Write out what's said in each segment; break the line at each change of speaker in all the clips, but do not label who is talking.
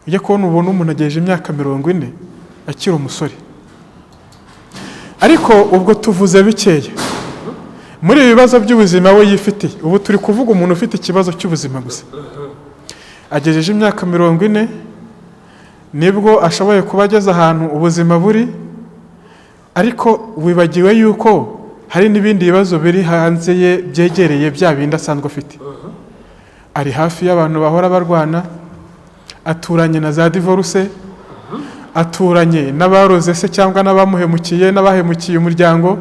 Ujya kubona ubona umuntu agejeje imyaka 40 akiri umusore. Ariko ubwo tuvuze bikeya muri ibi bibazo by'ubuzima we yifitiye. Ubu turi kuvuga umuntu ufite ikibazo cy'ubuzima gusa, agejeje imyaka 40, nibwo ashoboye kuba ageze ahantu ubuzima buri, ariko wibagiwe yuko hari n'ibindi bibazo biri hanze ye byegereye bya bindi asanzwe afite. Ari hafi y'abantu bahora barwana, aturanye na za divorce, aturanye n'abaroze se cyangwa n'abamuhemukiye n'abahemukiye umuryango,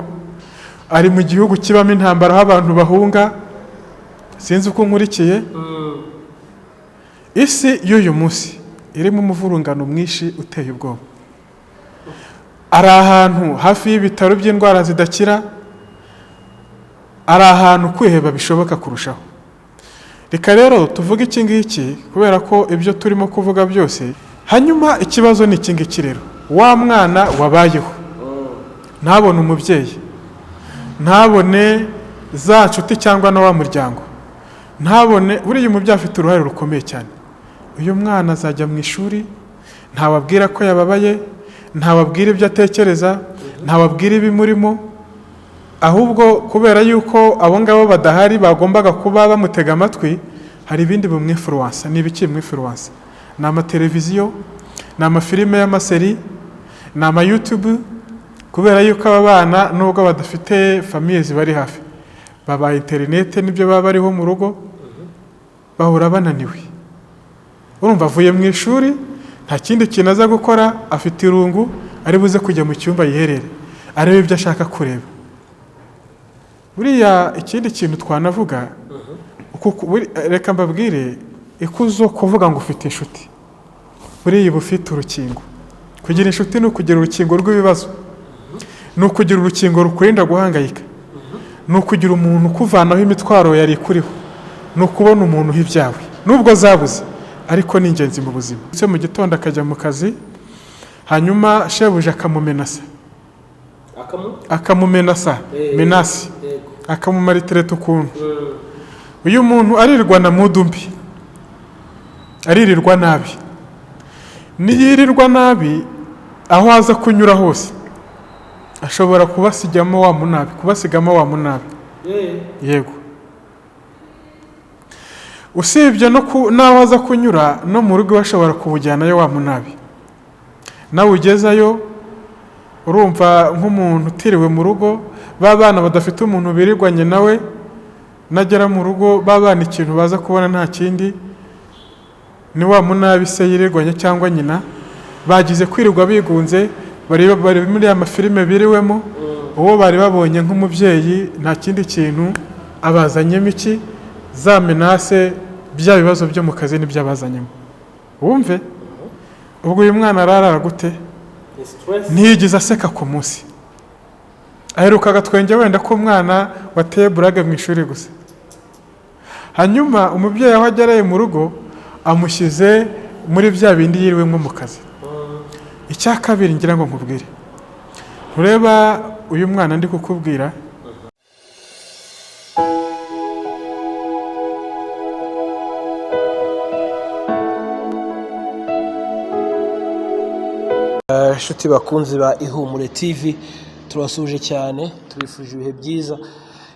ari mu gihugu kibamo intambara aho abantu bahunga. Sinzi uko nkurikiye. Isi y'uyu munsi irimo umuvurungano mwinshi uteye ubwoba. Ari ahantu hafi y'ibitaro by'indwara zidakira, ari ahantu kwiheba bishoboka kurushaho. Reka rero tuvuge iki ngiki kubera ko ibyo turimo kuvuga byose. Hanyuma ikibazo ni iki ngiki rero: wa mwana wabayeho ntabone umubyeyi, ntabone za nshuti cyangwa na wa muryango, ntabone buriya umubyeyi afite uruhare rukomeye cyane. Uyu mwana azajya mu ishuri, ntawabwira ko yababaye, ntawabwira ibyo atekereza, ntawabwira ibimurimo, ahubwo kubera yuko abo ngabo badahari bagombaga kuba bamutega amatwi, hari ibindi bimwinfluença. Ni ibiki bimwinfluença? Ni amateleviziyo, ni amafilime y'amaseri, ni amaYouTube. Kubera yuko aba bana nubwo badafite famille zibari hafi, babaye interinete n'ibyo baba bariho mu rugo, bahora bananiwe. Urumva avuye mu ishuri, nta kindi kintu aza gukora, afite irungu, ari buze kujya mu cyumba yiherere arebe ibyo ashaka kureba. Buriya ikindi kintu twanavuga, reka mbabwire, ikuzo kuvuga ngo ufite inshuti, buriya uba ufite urukingo. Kugira inshuti ni ukugira urukingo rw'ibibazo, ni ukugira urukingo rukurinda guhangayika, ni ukugira umuntu ukuvanaho imitwaro yari ikuriho, ni ukubona umuntu uha ibyawe nubwo zabuze, ariko ni ingenzi mu buzima. Ndetse mu gitondo akajya mu kazi, hanyuma shebuja akamumenasa.
Akamu?
Akamumenasa, menace, akamumaltraita ukuntu. Uyu muntu aririrwa na mood mbi, aririrwa nabi. Niyirirwa nabi, aho aza kunyura hose ashobora kubasigamo wa munabi, kubasigamo wa munabi. Yego, usibye no n'aho aza kunyura, no mu rugo iwe ashobora kuwujyanayo wa munabi. Nawe ugezayo, urumva nk'umuntu utiriwe mu rugo, ba bana badafite umuntu birirwanye nawe, nagera mu rugo ba bana ikintu baza kubona nta kindi ni wa munabi se yirirwanye cyangwa nyina. Bagize kwirirwa bigunze, bari muri ya mafilime biriwemo, uwo bari babonye nk'umubyeyi nta kindi kintu abazanyemo, iki za menace, bya bibazo byo mu kazi nibyo abazanyemo. Wumve ubwo uyu mwana ararara gute?
Ni stress.
Ntiyigeze aseka ku munsi, aheruka agatwenge wenda ko umwana wateye blague mu ishuri gusa. Hanyuma umubyeyi aho agereye mu rugo amushyize muri bya bindi yiriwemo mu kazi. Icya kabiri ngira ngo nkubwire, ntureba uyu mwana ndi kukubwira.
Inshuti bakunzi ba Ihumure TV, turabasuhuje cyane, tubifuje ibihe byiza.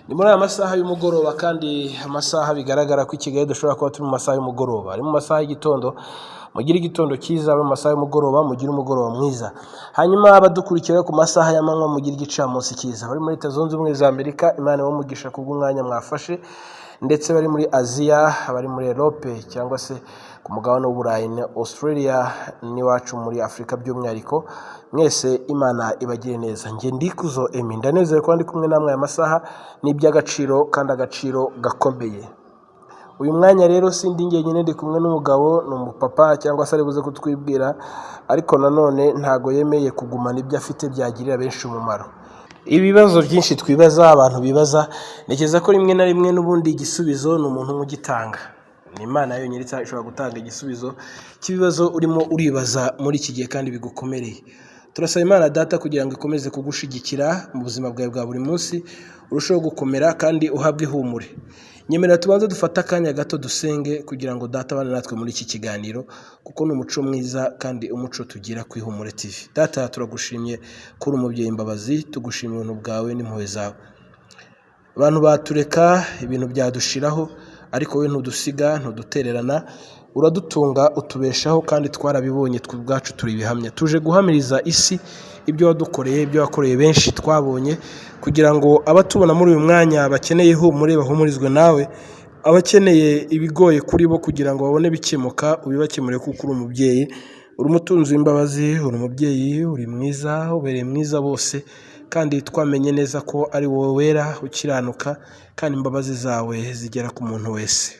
Ni muri aya masaha y'umugoroba, kandi amasaha bigaragara ko i Kigali dushobora kuba turi mu masaha y'umugoroba, ari mu masaha y'igitondo. Mugire igitondo cyiza, ari mu masaha y'umugoroba mugire umugoroba mwiza. Hanyuma abadukurikira ku masaha y'amanywa, mugire igicamunsi cyiza. Bari muri Leta Zunze Ubumwe za Amerika, Imana ibahe kubw'umwanya mwafashe, ndetse bari muri Aziya, abari muri Europe cyangwa se ku mugabane w'Uburayi na Australia n'iwacu muri Afurika by'umwihariko, mwese Imana ibagire neza. Njye Ndikuzo Emi, ndanezerewe kuba ndi kumwe namwe aya masaha, ni iby'agaciro kandi agaciro gakomeye. Uyu mwanya rero sindi njyenyine, ndi kumwe n'umugabo, ni umupapa cyangwa se ari buze kutwibwira, ariko nanone ntago yemeye kugumana ibyo afite byagirira benshi umumaro. Ibibazo byinshi twibaza, abantu bibaza, ntekereza ko rimwe na rimwe n'ubundi igisubizo ni umuntu umwe ugitanga, ni Imana yonyine ishobora gutanga igisubizo cy'ibibazo urimo uribaza muri iki gihe kandi bigukomereye. Turasaba Imana Data kugira ngo ikomeze kugushigikira mu buzima bwawe bwa buri munsi, urusheho gukomera kandi uhabwe ihumure. Nyemerera tubanze dufate akanya gato dusenge kugira ngo Data abane natwe muri iki kiganiro, kuko ni umuco mwiza kandi umuco tugira ku Ihumure TV. Data, turagushimye kuri umubyeyi imbabazi, tugushimira ubuntu bwawe n'impuhwe zawe. Abantu batureka, ibintu byadushiraho, ariko wowe ntudusiga, ntudutererana, uradutunga, utubeshaho, kandi twarabibonye twe ubwacu turi ibihamya. Tuje guhamiriza isi ibyo wadukoreye, ibyo wakoreye benshi twabonye, kugira ngo abatubona muri uyu mwanya bakeneye ihumure bahumurizwe nawe, abakeneye ibigoye kuri bo kugira ngo babone bikemuka ubibakemure, kuko uri umubyeyi, uri umutunzi w'imbabazi, uri umubyeyi, uri mwiza, ubereye mwiza bose, kandi twamenye neza ko ari wowe wera ukiranuka, kandi imbabazi zawe zigera ku muntu wese.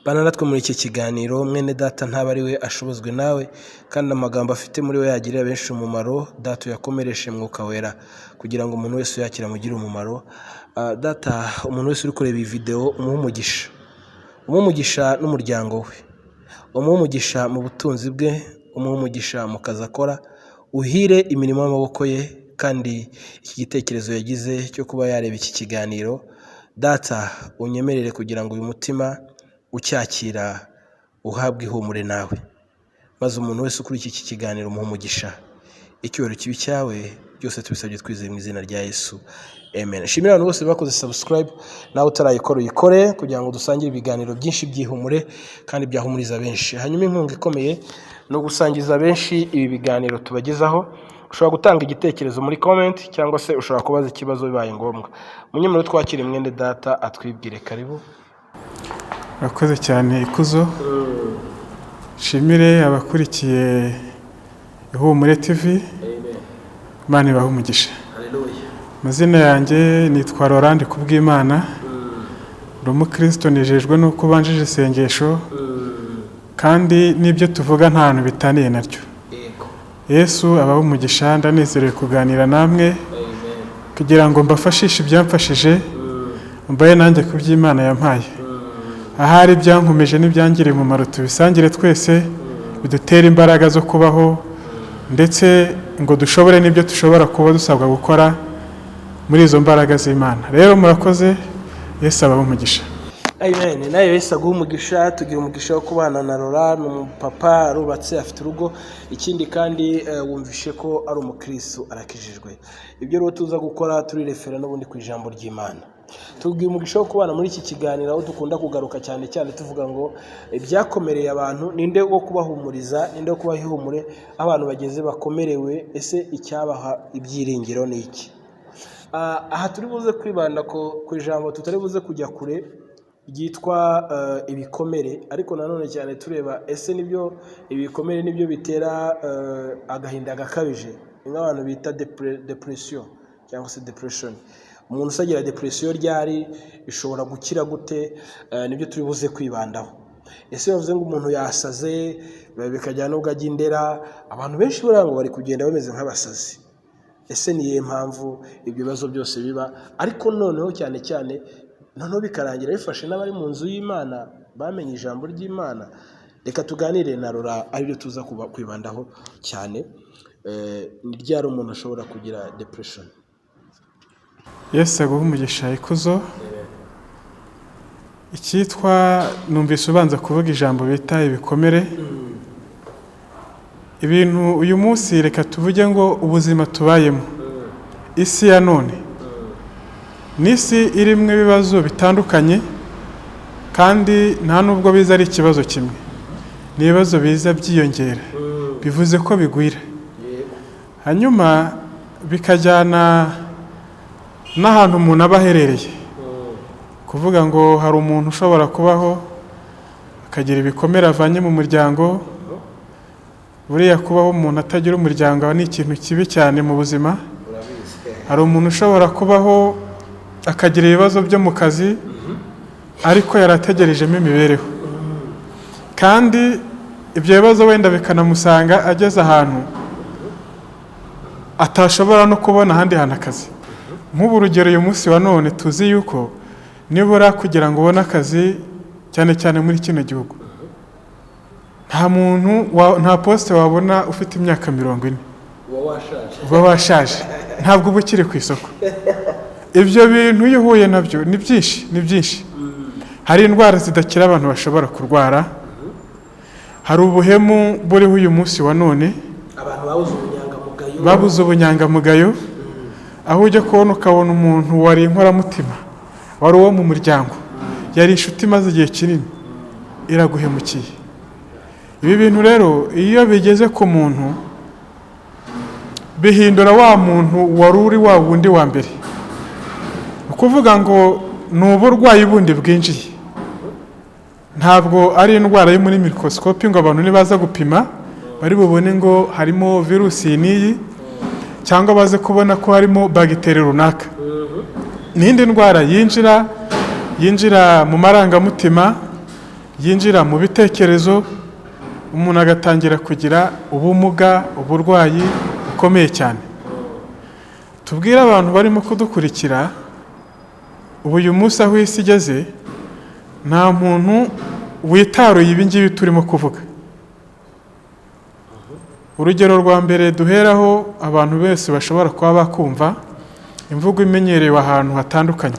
Bana natwe muri iki kiganiro, mwene Data ntaba ari we ashobozwe nawe, kandi amagambo afite muri we yagirira benshi umumaro. Data, uyakomereshe Mwuka Wera kugira ngo umuntu wese uyakira amugirire umumaro. Data, umuntu wese uri kureba iyi videwo umuhe umugisha, umuhe umugisha n'umuryango we, umuhe umugisha mu butunzi bwe, umuhe umugisha mu kazi akora, uhire imirimo y'amaboko ye, kandi iki gitekerezo yagize cyo kuba yareba iki kiganiro, Data unyemerere kugira ngo uyu mutima ucyakira uhabwe ihumure nawe, maze umuntu wese ukurikiye iki kiganiro umuhe umugisha, icyubahiro kibi cyawe. Byose tubisabye twizeye mu izina rya Yesu, amen. Shimira abantu bose bakoze subscribe, nawe utarayikora uyikore kugira ngo dusangire ibiganiro byinshi by'ihumure kandi byahumuriza benshi. Hanyuma inkunga ikomeye ni ugusangiza benshi ibi biganiro tubagezaho. Ushobora gutanga igitekerezo muri comment, cyangwa se ushobora kubaza ikibazo bibaye ngombwa. Munyemerere twakire mwene Data atwibwire. Karibu.
Urakoze cyane, Ikuzo. Nshimire abakurikiye Ihumure TV, Imana ibahe umugisha. Amazina yanjye nitwa Laurent Kubwimana, ndi umukristo. Nejejwe nuko ubanjije isengesho, kandi n'ibyo tuvuga nta hantu bitaniye naryo. Yesu abahe umugisha. Ndanezerewe kuganira namwe kugira ngo mbafashishe ibyamfashije, mbaye nanjye ku by'Imana yampaye. Ahari ibyankomeje n'ibyangiriye umumaro tubisangire twese, bidutere imbaraga zo kubaho, ndetse ngo dushobore n'ibyo dushobora kuba dusabwa gukora muri izo mbaraga z'Imana. Rero murakoze, Yesu abahe umugisha.
Amen. Nawe Yesu aguha umugisha. Tugira umugisha wo kubana na Laurent, ni umupapa, arubatse, afite urugo. Ikindi kandi wumvishe ko ari umukristo, arakijijwe. Ibyo rero tuza gukora turirefera n'ubundi ku ijambo ry'Imana. Tugira umugisha wo kubana muri iki kiganiro, aho dukunda kugaruka cyane cyane tuvuga ngo ibyakomereye abantu, ninde wo kubahumuriza, ninde wo kubaha ihumure aho abantu bageze bakomerewe, ese icyabaha ibyiringiro ni iki? Aha turi buze kwibanda ku ijambo tutari buze kujya kure ryitwa ibikomere, ariko nanone cyane tureba ese nibyo ibikomere nibyo bitera agahinda gakabije, ni nk'abantu bita depression cyangwa se depression. Umuntu usagira depression ryari, ishobora gukira gute? Nibyo turi buze kwibandaho. Ese bavuze ngo umuntu yasaze bikajyana n'ubwo ajya indera, abantu benshi buriya ngo bari kugenda bameze nk'abasazi. Ese ni iyihe mpamvu ibyo bibazo byose biba, ariko noneho cyane cyane noneho bikarangira bifashe n'abari mu nzu y'Imana bamenye ijambo ry'Imana? Reka tuganire na Laurent, aribyo tuza kwibandaho cyane. Ni ryari umuntu ashobora kugira depression?
Yesu aguhe umugisha, Ikuzo. Icyitwa numvise ubanza kuvuga ijambo bita ibikomere. Ibintu uyu munsi, reka tuvuge ngo ubuzima tubayemo, isi ya none ni isi irimo ibibazo bitandukanye, kandi nta nubwo biza ari ikibazo kimwe, ni ibibazo biza byiyongera, bivuze ko bigwira, hanyuma bikajyana n'ahantu umuntu aba aherereye. Kuvuga ngo hari umuntu ushobora kubaho akagira ibikomere avanye mu muryango. Buriya kubaho umuntu atagira umuryango ni ikintu kibi cyane mu buzima. Hari umuntu ushobora kubaho akagira ibibazo byo mu kazi, ariko yarategerejemo imibereho, kandi ibyo bibazo wenda bikanamusanga ageze ahantu atashobora no kubona ahandi hantu akazi. Nk'ubu urugero, uyu munsi wa none tuzi yuko nibura kugira ngo ubone akazi, cyane cyane muri kino gihugu, nta muntu nta poste wabona ufite imyaka 40. Uba washaje, ntabwo uba ukiri ku isoko. Ibyo bintu iyo uhuye nabyo ni byinshi, ni byinshi. Hari indwara zidakira abantu bashobora kurwara. Hari ubuhemu buriho uyu munsi wa none.
Abantu babuze ubunyangamugayo.
Babuze ubunyangamugayo, aho ujya kubona ukabona umuntu wari inkoramutima, wari uwo mu muryango, yari inshuti imaze igihe kinini, iraguhemukiye. Ibi bintu rero iyo bigeze ku muntu, bihindura wa muntu wari uri wa wundi wa mbere. Ni ukuvuga ngo ni uburwayi bundi bwinjiye, ntabwo ari indwara yo muri microscope ngo abantu nibaza gupima bari bubone ngo harimo virusi iyi n'iyi, cyangwa baze kubona ko harimo bagiteri runaka. N'indi ndwara yinjira mu marangamutima, yinjira mu bitekerezo, umuntu agatangira kugira ubumuga, uburwayi bukomeye cyane. Tubwire abantu barimo kudukurikira, ubu uyu munsi aho isi igeze, nta muntu witaruye ibi ngibi turimo kuvuga. Urugero rwa mbere duheraho, abantu bose bashobora kuba bakumva, imvugo imenyerewe ahantu hatandukanye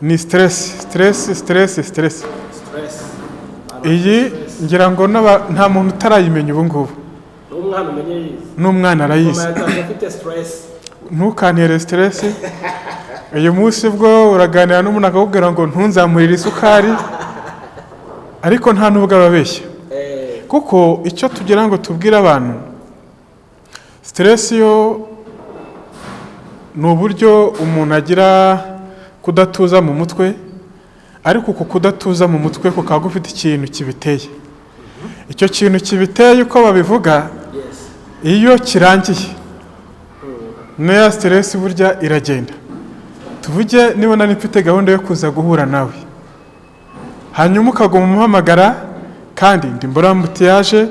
ni stress, stress, stress, stress.
Stress.
Iyi ngira ngo nta muntu utarayimenya ubu ngubu.
N'umwana umenye yize.
N'umwana arayizi.
Mama yatanze afite stress.
Ntukantere stress. Uyu munsi bwo uraganira n'umuntu akakubwira ngo ntunzamurire isukari, ariko nta n'ubwo ababeshya, kuko icyo tugira ngo tubwire abantu, stress yo ni uburyo umuntu agira kudatuza mu mutwe, ariko uku kudatuza mu mutwe kukaba gufite ikintu kibiteye. Icyo kintu kibiteye, uko babivuga, iyo kirangiye n'iya stress burya iragenda. Tuvuge niba nari mfite gahunda yo kuza guhura nawe, hanyuma ukaguma umuhamagara kandi ndi mbura embouteillage,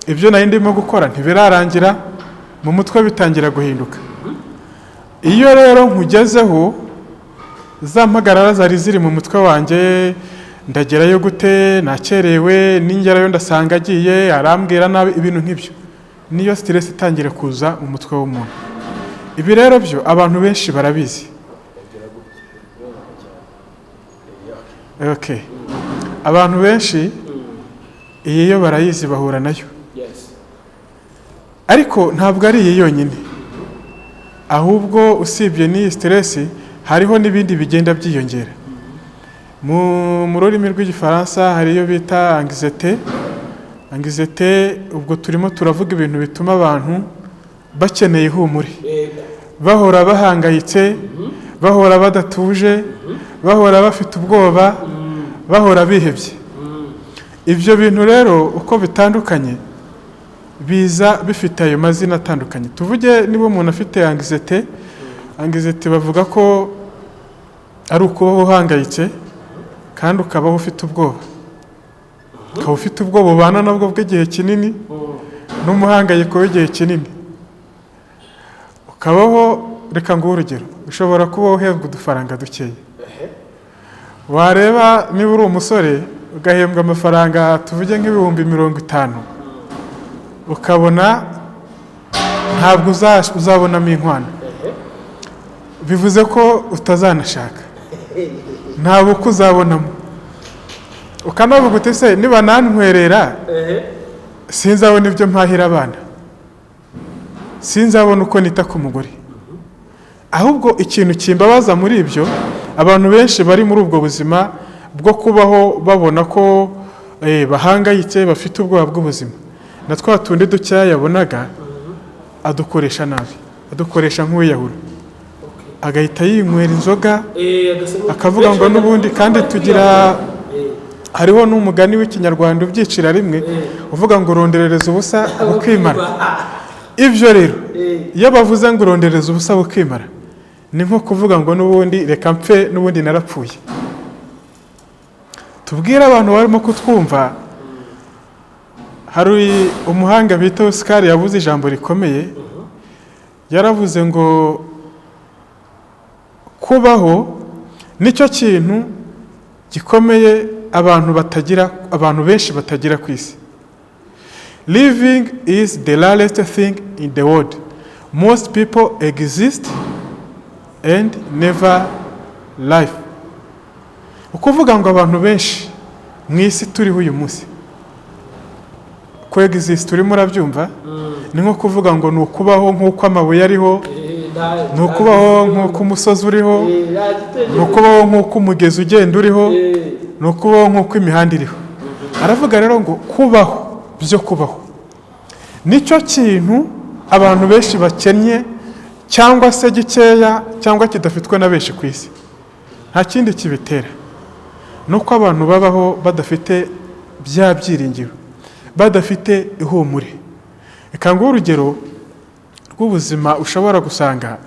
ibyo nari ndimo gukora ntibirarangira, mu mutwe bitangira guhinduka. Iyo rero nkugezeho, za mpagarara zari ziri mu mutwe wanjye: ndagerayo gute, nakerewe, ningerayo ndasanga agiye, arambwira nabi, ibintu nk'ibyo, niyo stress itangira kuza mu mutwe w'umuntu. Ibi rero byo abantu benshi barabizi. Okay. Abantu benshi iyi yo barayizi, bahura nayo, ariko ntabwo ari iyi yonyine. Ahubwo usibye n'iyi stress, hariho n'ibindi bigenda byiyongera. Mu rurimi rw'Igifaransa hari iyo bita anxiété. Anxiété, ubwo turimo turavuga ibintu bituma abantu bakeneye ihumure, bahora bahangayitse, bahora badatuje, bahora bafite ubwoba, bahora bihebye. Ibyo bintu rero uko bitandukanye biza bifite ayo mazina atandukanye. Tuvuge niba umuntu afite anxiété, anxiété bavuga ko ari ukubaho uhangayitse kandi ukabaho ufite ubwoba, ukaba ufite ubwoba ubana nabwo bw'igihe kinini n'umuhangayiko w'igihe kinini, ukabaho. Reka nguhe urugero: ushobora kuba uhembwa udufaranga dukeya, wareba niba uri umusore ugahembwa amafaranga, tuvuge nk'ibihumbi 50, ukabona ntabwo uzabonamo inkwano, bivuze ko utazanashaka, nta bukwe uzabonamo. Ukanavuga uti: "Se niba nantwerera, sinzabona ibyo mpahira abana, sinzabona uko nita ku mugore." Ahubwo ikintu kimbabaza muri ibyo, abantu benshi bari muri ubwo buzima bwo kubaho babona ko bahangayitse, bafite ubwoba bw'ubuzima, na twa tundi dukeya yabonaga adukoresha nabi, adukoresha nk'uwiyahura, agahita yinywera inzoga, akavuga ngo n'ubundi. Kandi tugira, hariho n'umugani w'Ikinyarwanda ubyicira rimwe, uvuga ngo uronderereza ubusa bukimara. Ibyo rero, iyo bavuze ngo urondereza ubusa bukimara, ni nko kuvuga ngo n'ubundi reka mpfe, n'ubundi narapfuye. Tubwire abantu barimo kutwumva, hari umuhanga bita Oscar yavuze ijambo rikomeye. Yaravuze ngo kubaho nicyo kintu gikomeye abantu batagira, abantu benshi batagira ku isi. "Living is the rarest thing in the world. Most people exist and never live." Ukuvuga ngo abantu benshi mu isi turiho uyu munsi, coexist, urimo urabyumva, ni nko kuvuga ngo ni ukubaho nk'uko amabuye ariho, ni ukubaho nk'uko umusozi uriho, ni ukubaho nk'uko umugezi ugenda uriho, ni ukubaho nk'uko imihanda iriho. Aravuga rero ngo kubaho byo kubaho nicyo kintu abantu benshi bakennye, cyangwa se gikeya, cyangwa kidafitwe na benshi ku isi. Nta kindi kibitera, ni uko abantu babaho badafite bya byiringiro, badafite ihumure. Reka nguhe urugero rw'ubuzima ushobora gusanga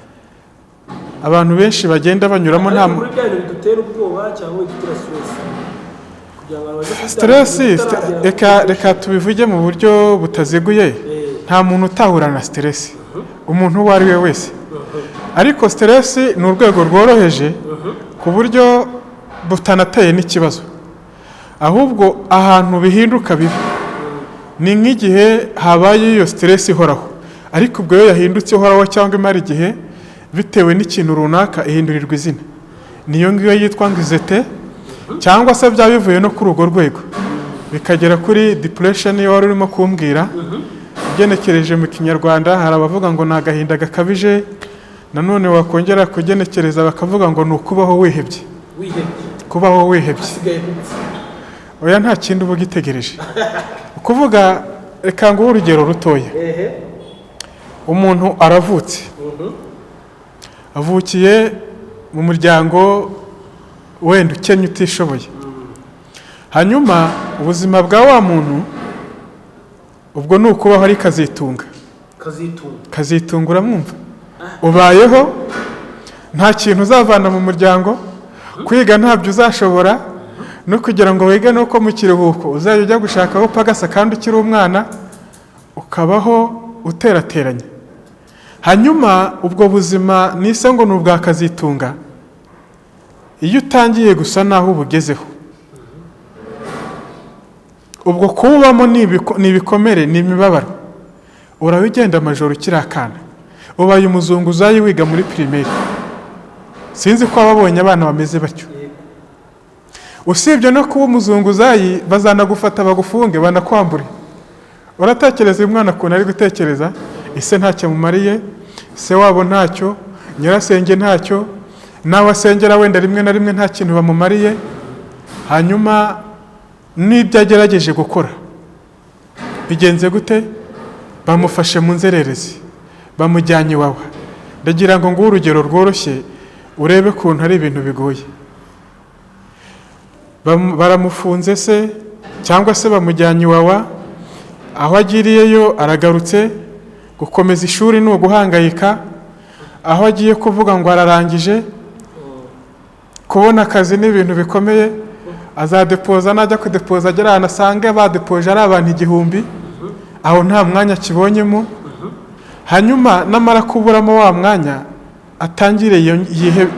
abantu benshi bagenda banyuramo. Nta
Ariko muri bya bintu bidutera ubwoba cyangwa bidutera stress, kugira ngo abantu baze
stress
kutaragera
reka tubivuge mu buryo butaziguye. Nta muntu utahura na stress, umuntu uwo ari we wese, ariko stress ni urwego rworoheje ku buryo butanateye n'ikibazo. Ahubwo ahantu bihinduka bibi ni nk'igihe habaye iyo stress ihoraho, ariko ubwo iyo yahindutse ihoraho cyangwa imara igihe bitewe n'ikintu runaka, ihindurirwa izina, niyo ngiyo yitwa anxiety, cyangwa se byaba bivuye no kuri urwo rwego bikagera kuri depression. Iyo wari urimo kumbwira, ugenekereje mu Kinyarwanda, hari abavuga ngo ni agahinda gakabije. Nanone wakongera kugenekereza bakavuga ngo ni ukubaho wihebye.
Wihebye.
Kubaho wihebye.
Hasigaye gupfa.
Oya, nta kindi uba ugitegereje. Ukuvuga, reka nguhe urugero rutoya. Umuntu aravutse, avukiye mu muryango wenda ukennye, utishoboye. Hanyuma ubuzima bwa wa muntu ubwo ni ukubaho ari kazitunga.
Kazitunga.
Kazitunga, uramwumva? Ubayeho nta kintu uzavana mu muryango, kwiga ntabyo uzashobora, no kugira ngo wige nuko mu kiruhuko uzajya ujya gushaka aho upagasa kandi ukiri umwana, ukabaho uterateranya. Hanyuma ubwo buzima nise ngo ni ubwa kazitunga, iyo utangiye gusa naho ubugezeho, ubwo kuwubamo ni ibikomere, ni imibabaro. Uraba ugenda amajoro ukiri akana, ubaye umuzunguzayi wiga muri primaire. Sinzi ko wababonye abana bameze batyo. Usibye no kuba umuzunguzayi, bazanagufata bagufunge, banakwambure. Uratekereza uyu mwana ukuntu ari gutekereza? Ise ntacyo amumariye, se wabo ntacyo, nyirasenge ntacyo, nawe asengera wenda rimwe na rimwe nta kintu bamumariye. Hanyuma n'ibyo agerageje gukora bigenze gute? Bamufashe mu nzererezi, bamujyanye iwawa. Ndagira ngo nguhe urugero rworoshye, urebe ukuntu ari ibintu bigoye. Baramufunze se, cyangwa se bamujyanye iwawa. Aho agiriyeyo aragarutse, gukomeza ishuri ni uguhangayika. Aho agiye kuvuga ngo ararangije, kubona akazi ni ibintu bikomeye. Azadepoza, najya kudepoza agera ahantu asange badepoje ari abantu 1000, aho nta mwanya akibonyemo. Hanyuma namara kuburamo wa mwanya, atangire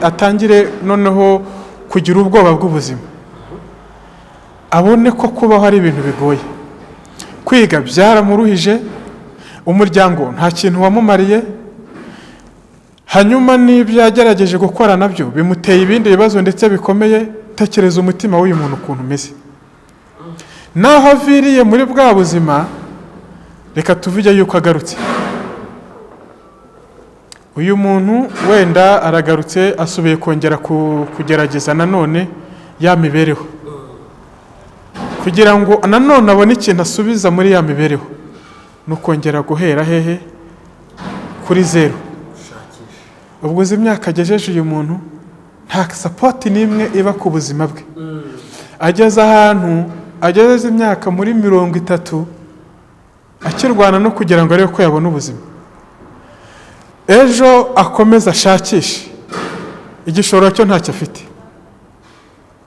atangire noneho kugira ubwoba bw'ubuzima, abone ko kubaho ari ibintu bigoye, kwiga byaramuruhije, umuryango nta kintu wamumariye, hanyuma n'ibyo yagerageje gukora nabyo bimuteye ibindi bibazo ndetse bikomeye. Tekereza umutima w'uyu muntu ukuntu umeze naho aviriye muri bwa buzima. Reka tuvuge yuko agarutse, uyu muntu wenda aragarutse, asubiye kongera kugerageza nanone ya mibereho, kugira ngo nanone abone ikintu asubiza muri ya mibereho, ni ukongera guhera hehe? Kuri zeru. Ubwo uzi imyaka agejeje uyu muntu, nta support n'imwe iba ku buzima bwe. Ageze ahantu ageze imyaka muri 30 akirwana no kugira ngo arebe ko yabona ubuzima. Ejo akomeza ashakishe, igishoro cyo ntacyo afite.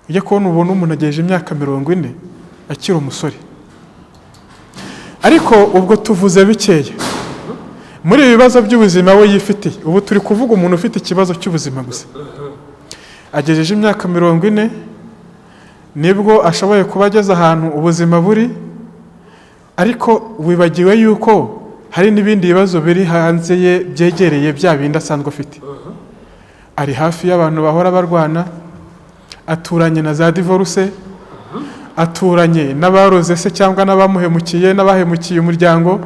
Ujya kubona ubona umuntu agejeje imyaka 40 akiri umusore. Ariko ubwo tuvuze bikeya muri ibi bibazo by'ubuzima we yifitiye. Ubu turi kuvuga umuntu ufite ikibazo cy'ubuzima gusa, agejeje imyaka 40, nibwo ashoboye kuba ageze ahantu ubuzima buri, ariko wibagiwe yuko hari n'ibindi bibazo biri hanze ye byegereye bya bindi asanzwe afite. Ari hafi y'abantu bahora barwana. Aturanye na za divorce, aturanye n'abaroze se cyangwa n'abamuhemukiye, n'abahemukiye umuryango.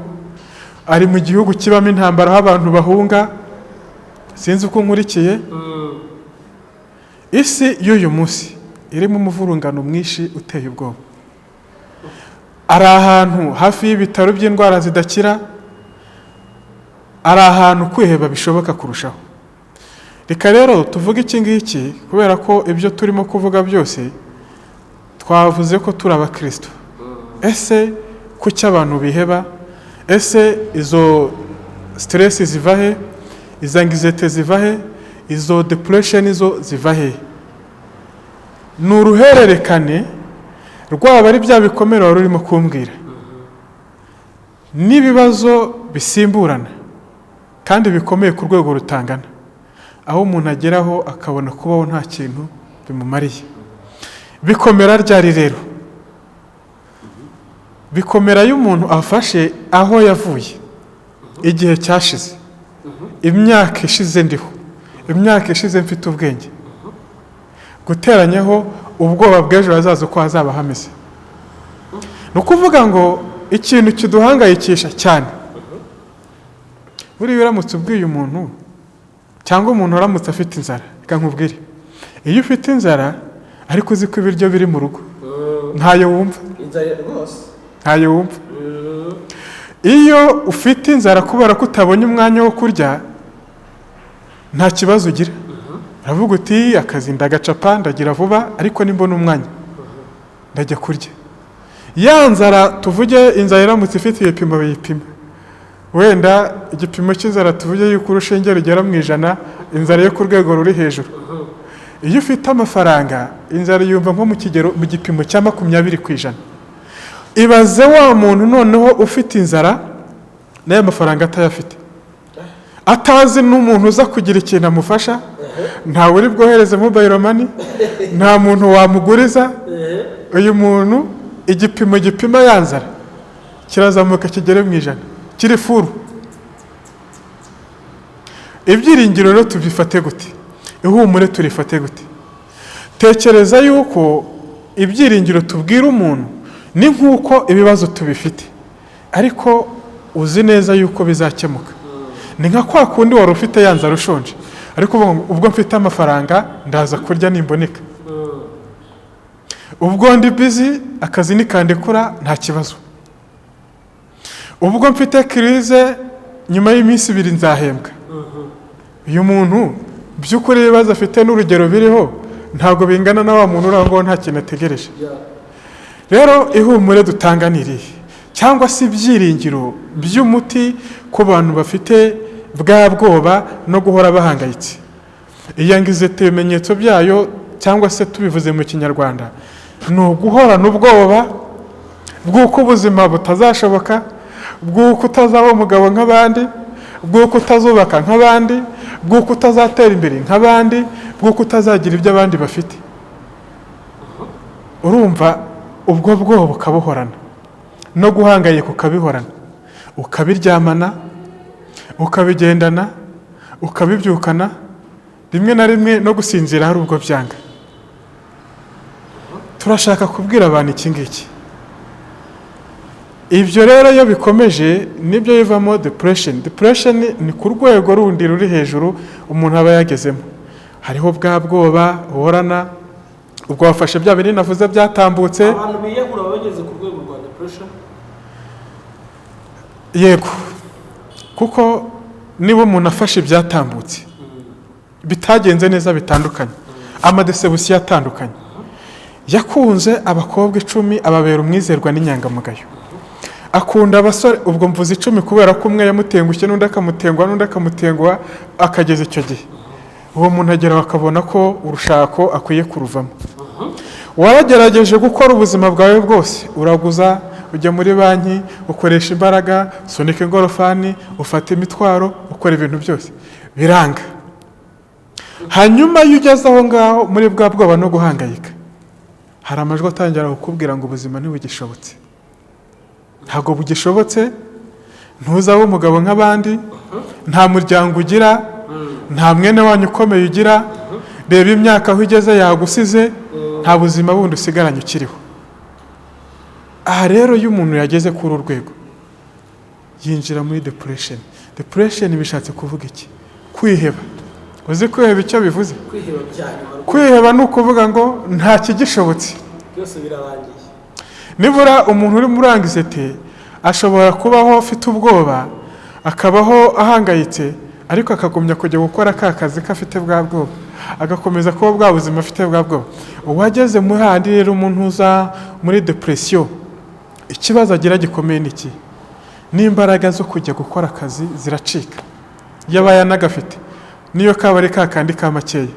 Ari mu gihugu kibamo intambara, aho abantu bahunga. Sinzi uko nkurikiye. Isi y'uyu munsi irimo umuvurungano mwinshi uteye ubwoba. Ari ahantu hafi y'ibitaro by'indwara zidakira, ari ahantu kwiheba bishoboka kurushaho. Reka rero tuvuge iki ngiki, kubera ko ibyo turimo kuvuga byose twavuze ko turi abakristo. Ese kuki abantu biheba? Ese izo stress ziva he? Izo anxiety ziva he? Izo depression zo ziva he? Ni uruhererekane, rwaba ari bya bikomere wari urimo kumbwira n'ibibazo bisimburana kandi bikomeye ku rwego rutangana, aho umuntu ageraho akabona kubaho nta kintu bimumariye. Bikomera ryari rero? Bikomera iyo umuntu afashe aho yavuye, igihe cyashize, imyaka ishize ndiho, imyaka ishize mfite ubwenge, guteranyaho ubwoba bw'ejo hazaza uko hazaba hameze. Ni ukuvuga ngo ikintu kiduhangayikisha cyane, buriya uramutse ubwiye umuntu, cyangwa umuntu uramutse afite inzara, reka nkubwire, iyo ufite inzara ariko uzi ko ibiryo biri mu rugo, ntayo wumva.
Inzara rwose.
Ntayo wumva. Iyo ufite inzara kubera ko utabonye umwanya wo kurya, nta kibazo ugira. Uravuga uti: "Akazi ndagacapa, ndagira vuba, ariko nimbona umwanya ndajya kurya." Ya nzara, tuvuge inzara iramutse ifite ibipimo biyipima, wenda igipimo cy'inzara, tuvuge yuko urushinge rugera mu 100, inzara yo ku rwego ruri hejuru. Iyo ufite amafaranga, inzara yumva nko mu kigero, mu gipimo cya 20%. Ibaze wa muntu noneho ufite inzara n'ayo mafaranga atayafite, atazi n'umuntu uza kugira ikintu amufasha, ntawe uri bwohereze mobile money, nta muntu wamuguriza. Uyu muntu igipimo gipima ya nzara kirazamuka kigere mu 100, kiri full. Ibyiringiro rero tubyifate gute? Ihumure turifate gute? Tekereza yuko ibyiringiro tubwira umuntu ni nk'uko ibibazo tubifite, ariko uzi neza yuko bizakemuka. Ni nka kwa kundi wari ufite ya nzara, ushonje, ariko uvuga ngo: "Ubwo mfite amafaranga ndaza kurya nimboneka, ubwo ndi busy, akazi nikandekura nta kibazo, ubwo mfite crise, nyuma y'iminsi 2 nzahembwa." Uyu muntu by'ukuri ibibazo afite n'urugero biriho ntabwo bingana na wa muntu uri aho ngaho nta kintu ategereje. Rero ihumure dutanga ni irihe, cyangwa se ibyiringiro by'umuti ku bantu bafite bwa bwoba no guhora bahangayitse? Iyi anxiety, ibimenyetso byayo, cyangwa se tubivuze mu Kinyarwanda, ni uguhorana ubwoba bw'uko ubuzima butazashoboka, bw'uko utazaba umugabo nk'abandi, bw'uko utazubaka nk'abandi, bw'uko utazatera imbere nk'abandi, bw'uko utazagira ibyo abandi bafite. Urumva, ubwo bwoba ukabuhorana, no guhangayika ukabihorana, ukabiryamana, ukabigendana, ukabibyukana, rimwe na rimwe no gusinzira hari ubwo byanga. Turashaka kubwira abantu iki ngiki. Ibyo rero iyo bikomeje nibyo bivamo depression. Depression ni ku rwego rundi ruri hejuru umuntu aba yagezemo. Hariho bwa bwoba buhorana, ubwo wafashe bya binini navuze byatambutse.
Abantu biyahura baba bageze ku rwego rwa depression?
Yego, kuko niba umuntu afashe ibyatambutse bitagenze neza bitandukanye, ama déceptions atandukanye, yakunze abakobwa 10, ababera umwizerwa n'inyangamugayo, akunda abasore, ubwo mvuze 10 kubera ko umwe yamutengushye, n'undi akamutenguha, n'undi akamutenguha, akageza icyo gihe uwo muntu agera bakabona ko urushako akwiye kuruvamo. Waragerageje gukora ubuzima bwawe bwose, uraguza, ujya muri banki, ukoresha imbaraga, usunika ingorofani, ufata imitwaro, ukora ibintu byose, biranga. Hanyuma iyo ugeze aho ngaho muri bwa bwoba no guhangayika, hari amajwi atangira kukubwira ngo ubuzima ntibugishobotse, ntabwo bugishobotse, ntuzaba umugabo nk'abandi, nta muryango ugira, nta mwene wanyu ukomeye ugira, reba imyaka aho igeze yagusize. Nta buzima bundi usigaranye ukiriho. Aha rero, iyo umuntu yageze kuri uru rwego, yinjira muri depression. Depression bishatse kuvuga iki? Kwiheba. Uzi kwiheba icyo bivuze?
Kwiheba bya nyuma rwose.
Kwiheba ni ukuvuga ngo nta kigishobotse.
Byose birarangiye.
Nibura umuntu uri muri anxiety ashobora kubaho afite ubwoba, akabaho ahangayitse, ariko akagumya kujya gukora ka kazi ke afite bwa bwoba, agakomeza kuba bwa buzima afite bwa bwoba. Uwageze muri handi rero, umuntu uza muri depression, ikibazo agira gikomeye ni iki? N'imbaraga zo kujya gukora akazi ziracika iyo abaye anagafite, niyo kaba ari ka kandi ka makeya.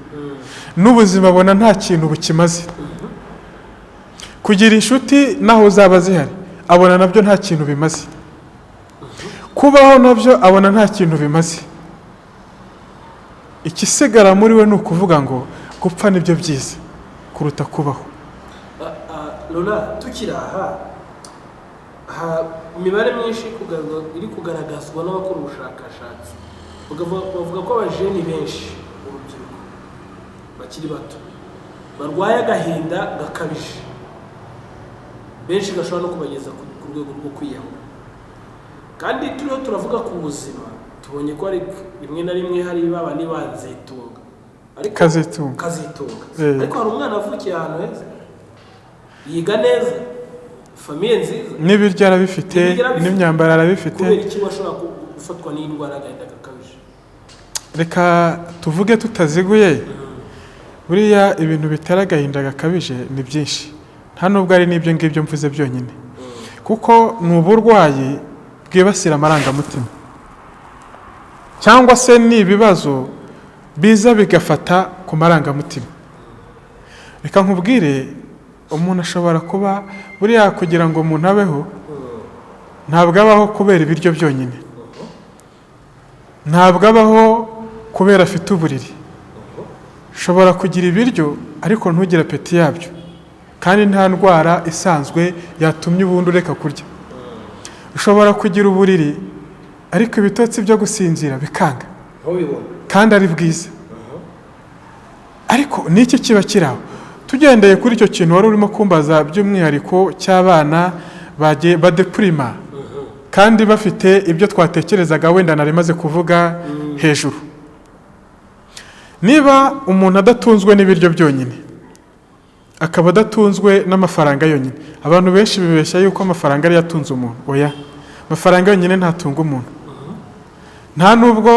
N'ubuzima abona nta kintu bukimaze. Kugira inshuti naho zaba zihari, abona nabyo nta kintu bimaze. Kubaho nabyo abona nta kintu bimaze. Ikisigara muri we ni ukuvuga ngo gupfa nibyo byiza kuruta kubaho.
Lola, tukiri aha, imibare myinshi iri kugaragazwa n'abakora ubushakashatsi. Bavuga ko abajeni benshi, urubyiruko bakiri bato, barwaye agahinda gakabije, benshi gashobora no kubageza ku rwego rwo kwiyahura. Kandi turiho turavuga ku buzima, tubonye ko hari rimwe na rimwe hari baba nibanzitunga, ariko
Kazitunga.
Kazitunga.
Eh.
Ariko hari umwana wavukiye ahantu heza, yiga neza, famille nziza.
N'ibiryo arabifite.
N'ibiryo arabifite.
N'imyambaro arabifite.
Kubera iki washobora gufatwa n'indwara y'agahinda gakabije?
Reka tuvuge tutaziguye. Buriya ibintu bitera agahinda gakabije ni byinshi, nta nubwo ari n'ibyo ngibyo mvuze byonyine, kuko ni uburwayi bwibasira amarangamutima, cyangwa se ni ibibazo biza bigafata ku marangamutima. Reka nkubwire, umuntu ashobora kuba, buriya kugira ngo umuntu abeho, ntabwo abaho kubera ibiryo byonyine, ntabwo abaho kubera afite uburiri. Ushobora kugira ibiryo ariko ntugire appétit yabyo, kandi nta ndwara isanzwe yatumye ubundi ureka kurya. Ushobora kugira uburiri ariko ibitotsi byo gusinzira bikanga
Ntubibone.
kandi ari bwiza. Ariko niki kiba kiri aho? Tugendeye kuri icyo kintu wari urimo kumbaza, by'umwihariko cy'abana bagiye badepurima kandi bafite ibyo twatekerezaga, wenda nari maze kuvuga hejuru, niba umuntu adatunzwe n'ibiryo byonyine, akaba adatunzwe n'amafaranga yonyine. Abantu benshi bibeshya yuko amafaranga ariyo atunze umuntu. Oya, amafaranga yonyine ntatunga umuntu, nta nubwo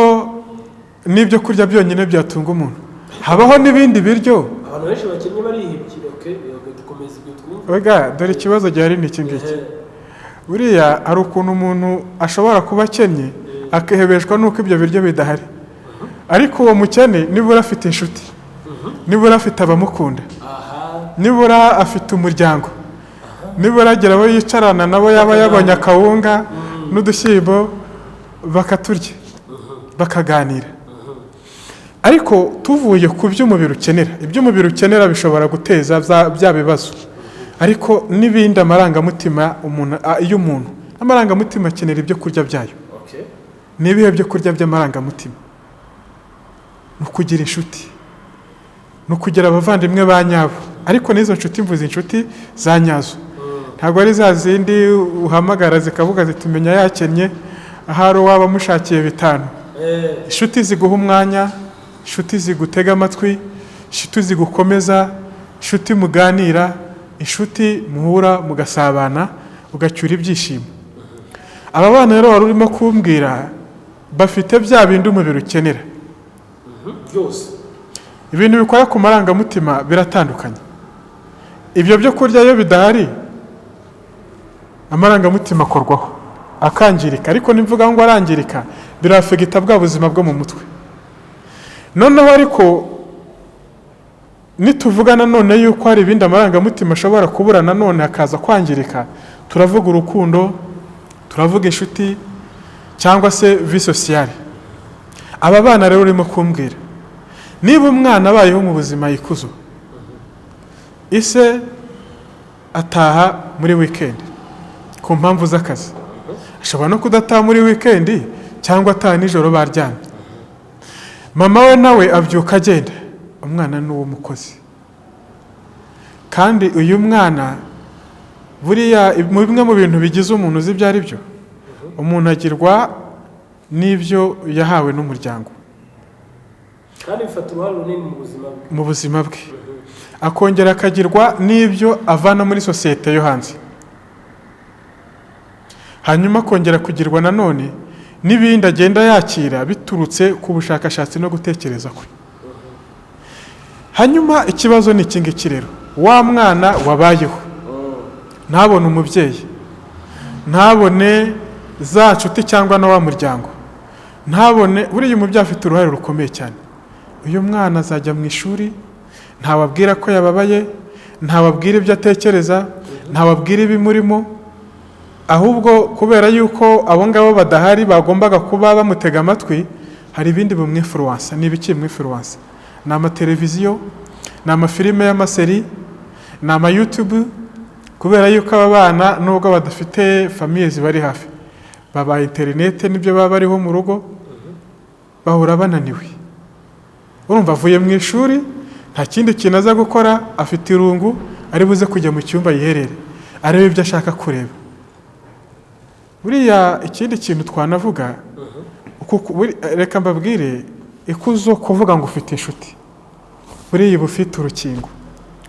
n'ibyo kurya byonyine byatunga umuntu. Habaho n'ibindi biryo.
Abantu benshi bakennye barihebye. Okay, yego, dukomeza ibyo twumva.
Oga, dore ikibazo gihari ni iki ngiki. Buriya hari ukuntu umuntu ashobora kuba akennye akihebeshwa n'uko ibyo biryo bidahari, ariko uwo mukene nibura afite inshuti, nibura afite abamukunda, nibura afite umuryango, nibura agira abo yicarana nabo, yaba yabonye akawunga n'udushyimbo bakaturya, bakaganira. Ariko tuvuye ku byo umubiri ukenera, ibyo umubiri ukenera bishobora guteza bya bibazo, ariko n'ibindi amarangamutima umuntu y'umuntu, amarangamutima akenera ibyo kurya byayo. Ni ibihe byo kurya by'amarangamutima? Ni ukugira inshuti, ni ukugira abavandimwe ba nyabo. Ariko n'izo nshuti, mvuze inshuti za nyazo, ntabwo ari za zindi uhamagara zikavuga zitumenya yakennye, ahari uwaba amushakiye 5. Inshuti ziguha umwanya, inshuti zigutega amatwi, inshuti zigukomeza, inshuti muganira, inshuti muhura mugasabana, ugacyura ibyishimo. Aba bana rero wari urimo kumbwira bafite bya bindi umubiri ukenera
Byose.
Ibintu bikora ku marangamutima biratandukanye. Ibyo byo kurya iyo bidahari, amarangamutima akorwaho akangirika. Ariko nimvuga ngo arangirika, birafegita bwa buzima bwo mu mutwe. Noneho ariko nituvuga nanone yuko hari ibindi amarangamutima ashobora kubura nanone akaza kwangirika, turavuga urukundo, turavuga inshuti, cyangwa se vie sociale. Aba bana rero urimo kumbwira, niba umwana abayeho mu buzima yikuzo, ise ataha muri wikendi ku mpamvu z'akazi, ashobora no kudataha muri wikendi cyangwa ataha nijoro baryamye, mama we nawe abyuka agenda, umwana ni uw'umukozi. Kandi uyu mwana buriya, mu bimwe mu bintu bigize umuntu, uzi ibyo ari byo, umuntu agirwa n'ibyo yahawe n'umuryango.
Kandi bifata uruhare runini mu buzima bwe.
Mu buzima bwe, akongera akagirwa n'ibyo avana muri sosiyete yo hanze, hanyuma akongera kugirwa nanone n'ibindi agenda yakira biturutse ku bushakashatsi no gutekereza kwe. Hanyuma ikibazo ni iki ngiki rero: wa mwana wabayeho ntabone umubyeyi, ntabone za nshuti cyangwa na wa muryango, ntabone, buriya umubyeyi afite uruhare rukomeye cyane. Uyu mwana azajya mu ishuri, ntawabwira ko yababaye, ntawabwira ibyo atekereza, ntawabwira ibimurimo. Ahubwo kubera yuko abo ngabo badahari bagombaga kuba bamutega amatwi, hari ibindi bimwinfluença. Ni ibiki bimwinfluença? Ni amateleviziyo, ni amafilime y'amaseri, ni amaYouTube. Kubera yuko aba bana, nubwo badafite famille zibari hafi, babaha interinete n'ibyo baba bariho mu rugo, bahora bananiwe. Urumva avuye mu ishuri, nta kindi kintu aza gukora, afite irungu, ari buze kujya mu cyumba yiherere arebe ibyo ashaka kureba. Buriya ikindi kintu twanavuga, reka mbabwire, ikuzo kuvuga ngo ufite inshuti, buriya uba ufite urukingo.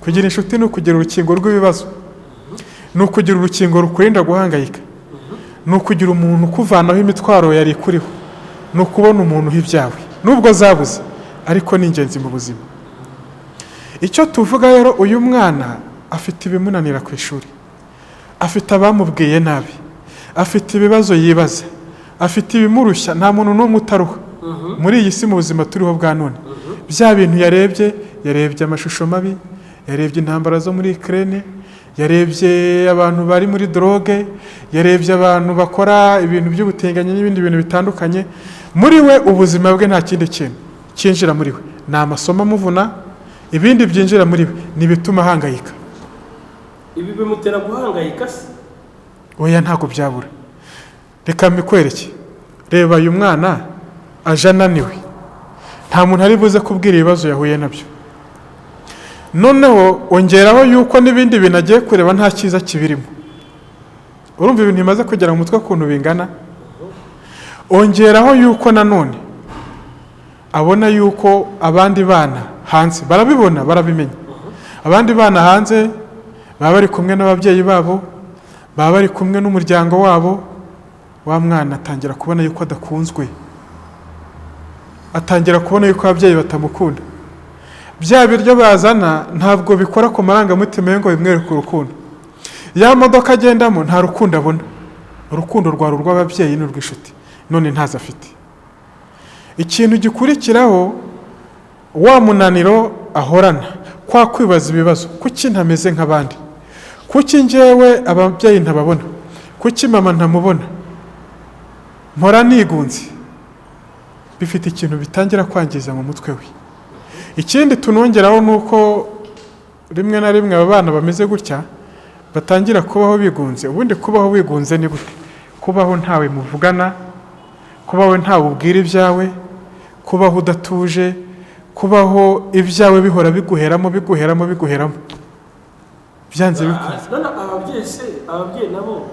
Kugira inshuti ni ukugira urukingo rw'ibibazo, ni ukugira urukingo rukurinda guhangayika, ni ukugira umuntu ukuvanaho imitwaro yari ikuriho, ni ukubona umuntu uha ibyawe nubwo zabuze, ariko ni ingenzi mu buzima. Icyo tuvuga rero, uyu mwana afite ibimunanira ku ishuri, afite abamubwiye nabi, afite ibibazo yibaza, afite ibimurushya. Nta muntu n'umwe utaruha muri iyi si, mu buzima turiho bwa none. Bya bintu yarebye, yarebye amashusho mabi, yarebye intambara zo muri Ukraine, yarebye abantu bari muri drogue, yarebye abantu bakora ibintu by'ubutinganyi n'ibindi bintu bitandukanye. Muri we, ubuzima bwe, nta kindi kintu cyinjira muri we, ni amasomo amuvuna. Ibindi byinjira muri we ni ibituma ahangayika.
Ibi bimutera guhangayika se?
Oya, ntabwo byabura. Reka mbikwereke. Reba, uyu mwana aje ananiwe, nta muntu ari buze kubwira ibibazo yahuye nabyo. Noneho ongeraho yuko n'ibindi bintu agiye kureba nta cyiza kibirimo. Urumva ibintu bimaze kugera mu mutwe ukuntu bingana. Ongeraho yuko nanone abona yuko abandi bana hanze barabibona, barabimenya. Abandi bana hanze baba bari kumwe n'ababyeyi babo, baba bari kumwe n'umuryango wabo. Wa mwana atangira kubona yuko adakunzwe, atangira kubona yuko ababyeyi batamukunda. Bya biryo bazana ntabwo bikora ku marangamutima ye ngo bimwereke urukundo. Ya modoka agendamo nta rukundo abona. Urukundo rwari urw'ababyeyi n'urw'inshuti, none ntazo afite. Ikintu gikurikiraho, wa munaniro ahorana, kwa kwibaza ibibazo: kuki ntameze nk'abandi? Kuki njyewe ababyeyi ntababona? Kuki mama ntamubona? Mpora nigunze. Bifite ikintu bitangira kwangiza mu mutwe we. Ikindi tunongeraho ni uko rimwe na rimwe aba bana bameze gutya batangira kubaho bigunze. Ubundi kubaho wigunze ni gute? Kubaho ntawe muvugana, kubaho ntawe ubwira ibyawe, kubaho udatuje, kubaho ibyawe bihora biguheramo, biguheramo, biguheramo, byanze bikunze.
None ababyeyi se, ababyeyi nabo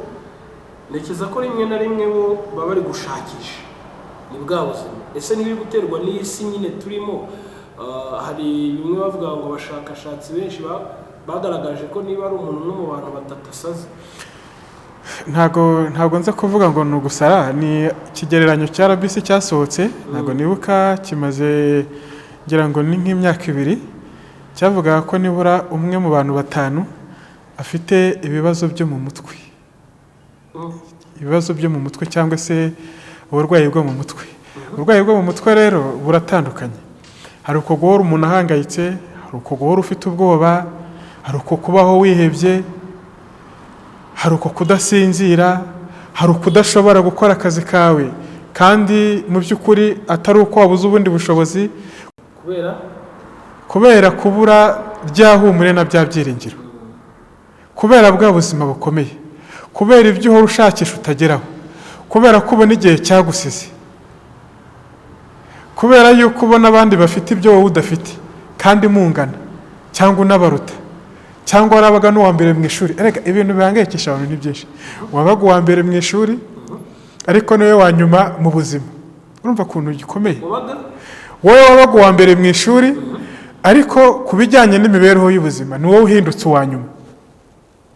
ntekereza ko rimwe na rimwe bo baba bari gushakisha, ni bwa buzima. Ese ntibiri guterwa n'iyi si nyine turimo? Hari bimwe bavuga ngo abashakashatsi benshi bagaragaje ko niba ari umuntu umwe mu bantu batatu asaze.
Ntabwo nza kuvuga ngo ni ugusara. Ni ikigereranyo cya RBC cyasohotse, ntabwo nibuka, kimaze ngira ngo ni nk'imyaka 2, cyavugaga ko nibura umwe mu bantu batanu afite ibibazo byo mu mutwe, ibibazo byo mu mutwe cyangwa se uburwayi bwo mu mutwe. Uburwayi bwo mu mutwe rero buratandukanye. Hari uko guhora umuntu ahangayitse, hari uko guhora ufite ubwoba, hari uko kubaho wihebye, hari uko kudasinzira, hari ukudashobora gukora akazi kawe kandi mu by'ukuri atari uko wabuze ubundi bushobozi,
kubera
kubera kubura rya humure na bya byiringiro, kubera bwa buzima bukomeye, kubera ibyo uhora ushakisha utageraho, kubera ko ubona igihe cyagusize, kubera yuko ubona abandi bafite ibyo wowe udafite kandi mungana cyangwa unabaruta. Cyangwa warabaga n'uwa mbere mu ishuri. Erega ibintu bihangayikisha abantu ni byinshi. Wabaga uwa mbere mu ishuri, ariko niwe wa nyuma mu buzima. Urumva ukuntu gikomeye?
Wabaga
Wowe wabaga uwa mbere mu ishuri, ariko ku bijyanye n'imibereho y'ubuzima ni wowe uhindutse uwa nyuma.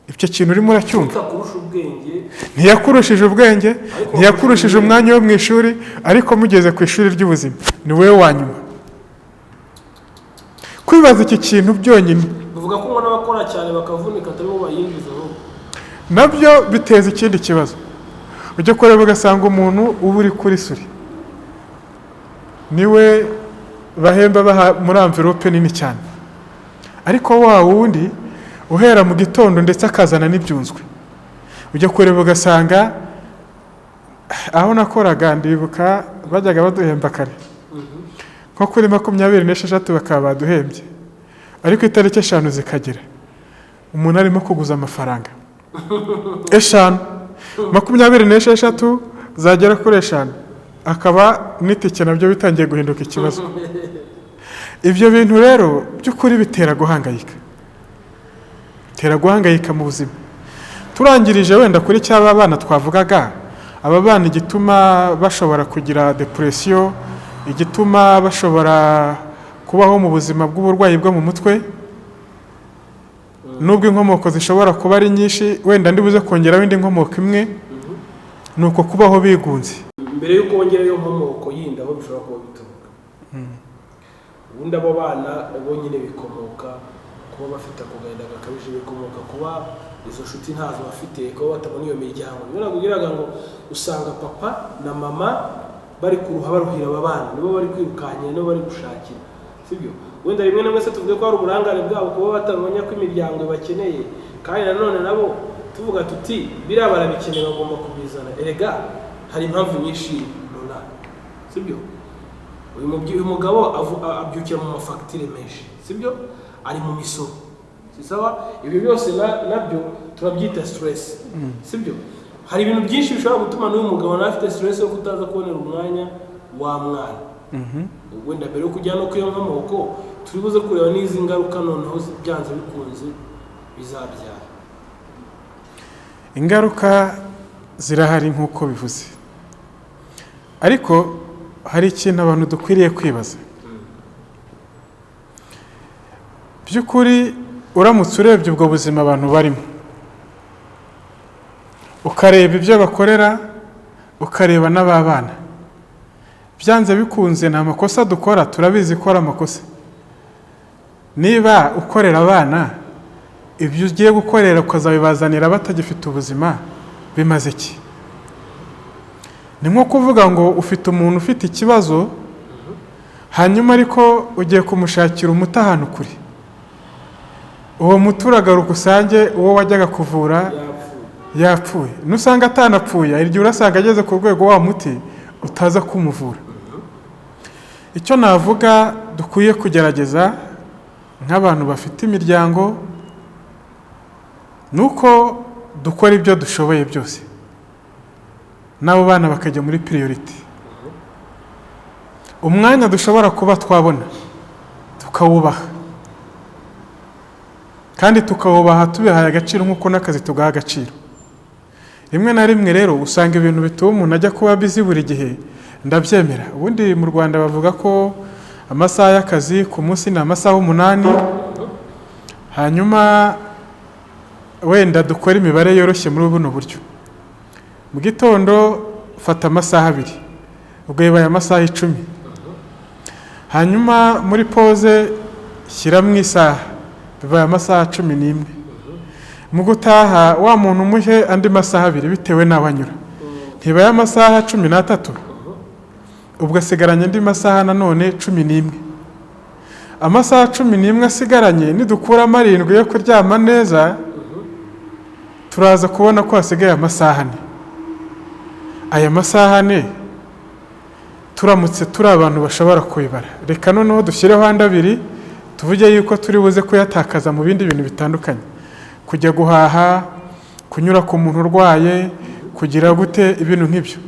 Icyo kintu urimo uracyumva?
Utakurusha ubwenge.
Ntiyakurushije ubwenge, ntiyakurushije umwanya wo mu ishuri, ariko mugeze ku ishuri ry'ubuzima ni wowe wa nyuma. Kwibaza iki kintu byonyine.
Bivuga ko ngo n'abakora cyane bakavunika atari bo bayinjiza ahubwo.
Nabyo biteza ikindi kibazo. Ujya kureba ugasanga umuntu uba uri kuri suri niwe bahemba baha muri enveloppe nini cyane, ariko wa wundi uhera mu gitondo ndetse akazana n'ibyunzwe, ujya kureba ugasanga aho nakoraga, ndibuka bajyaga baduhemba kare, nko kuri 26 bakaba baduhembye, ariko itariki 5 zikagera umuntu arimo kuguza amafaranga 5. 26 zagera kuri 5 akaba n'itike nabyo bitangiye guhinduka ikibazo. Ibyo bintu rero by'ukuri bitera guhangayika, bitera guhangayika mu buzima. Turangirije wenda kuri cy'aba bana twavugaga, aba bana igituma bashobora kugira depression, igituma bashobora kubaho mu buzima bw'uburwayi bwo mu mutwe, nubwo inkomoko zishobora kuba ari nyinshi, wenda ndibuze kongeraho indi nkomoko imwe, ni uko kubaho bigunze.
Mbere y'uko wongera iyo nkomoko yindi aho bishobora kuba bituruka, ubundi abo bana bo nyine bikomoka kuba bafite ako gahinda gakabije, bikomoka kuba izo nshuti ntazo bafite, kuba batabona iyo miryango. Niyo nakubwiraga ngo usanga papa na mama bari kuruha, baruhira aba bana, nibo bari kwirukankira, nibo bari gushakira, sibyo? Wenda rimwe na rimwe se tuvuge ko hari uburangare bwabo kuba batamenya ko imiryango ibakeneye, kandi nanone nabo tuvuga tuti biriya barabikeneye, bagomba kubizana. Erega hari impamvu nyinshi runaka, sibyo? Uyu mugabo abyukira mu mafagitire menshi, sibyo? Ari mu misoro, si sawa? Ibyo byose nabyo turabyita stress, sibyo? Hari ibintu byinshi bishobora gutuma n'uyu mugabo nawe afite stress yo kutaza kubonera umwanya wa mwana. Wenda mbere yo kujya no ku iyo nkomoko, turi buze kureba n'izi ngaruka noneho byanze bikunze bizabyara.
Ingaruka zirahari nk'uko bivuze, ariko hari ikintu abantu dukwiriye kwibaza. By'ukuri uramutse urebye ubwo buzima abantu barimo, ukareba ibyo bakorera, ukareba n'ababana, byanze bikunze nta makosa dukora, turabizi ko ari amakosa. Niba ukorera abana, ibyo ugiye gukorera ukazabibazanira batagifite ubuzima, bimaze iki? Ni nko kuvuga ngo ufite umuntu ufite ikibazo, hanyuma ariko ugiye kumushakira umuti ahantu kure. Uwo muti uragaruka usange uwo wajyaga kuvura
yapfuye.
Yapfuye. Nusanga atanapfuye, hari igihe urasanga ageze ku rwego wa muti utaza kumuvura. Icyo navuga dukwiye kugerageza nk'abantu bafite imiryango ni uko dukora ibyo dushoboye byose, n'abo bana bakajya muri priority. Umwanya dushobora kuba twabona tukawubaha, kandi tukawubaha tubihaye agaciro nk'uko n'akazi tugaha agaciro. Rimwe na rimwe rero usanga ibintu bituma umuntu ajya kuba busy buri gihe, ndabyemera. Ubundi mu Rwanda bavuga ko amasaha y'akazi ku munsi ni amasaha 8, hanyuma wenda dukora imibare yoroshye muri buno buryo: mu gitondo fata amasaha 2, ubwo bibaye amasaha 10, hanyuma muri pause shyiramo isaha, bibaye amasaha 11, mu gutaha wa muntu umuhe andi masaha 2 bitewe n'aho anyura, ntibaye amasaha 13? Ubwo asigaranye andi masaha nanone 11. Amasaha 11 asigaranye, nidukuramo 7 yo kuryama neza, turaza kubona ko hasigaye amasaha 4. Aya masaha 4 turamutse turi abantu bashobora kubibara, reka noneho dushyireho andi 2, tuvuge yuko turi buze kuyatakaza mu bindi bintu bitandukanye, kujya guhaha, kunyura ku muntu urwaye, kugira gute, ibintu nk'ibyo,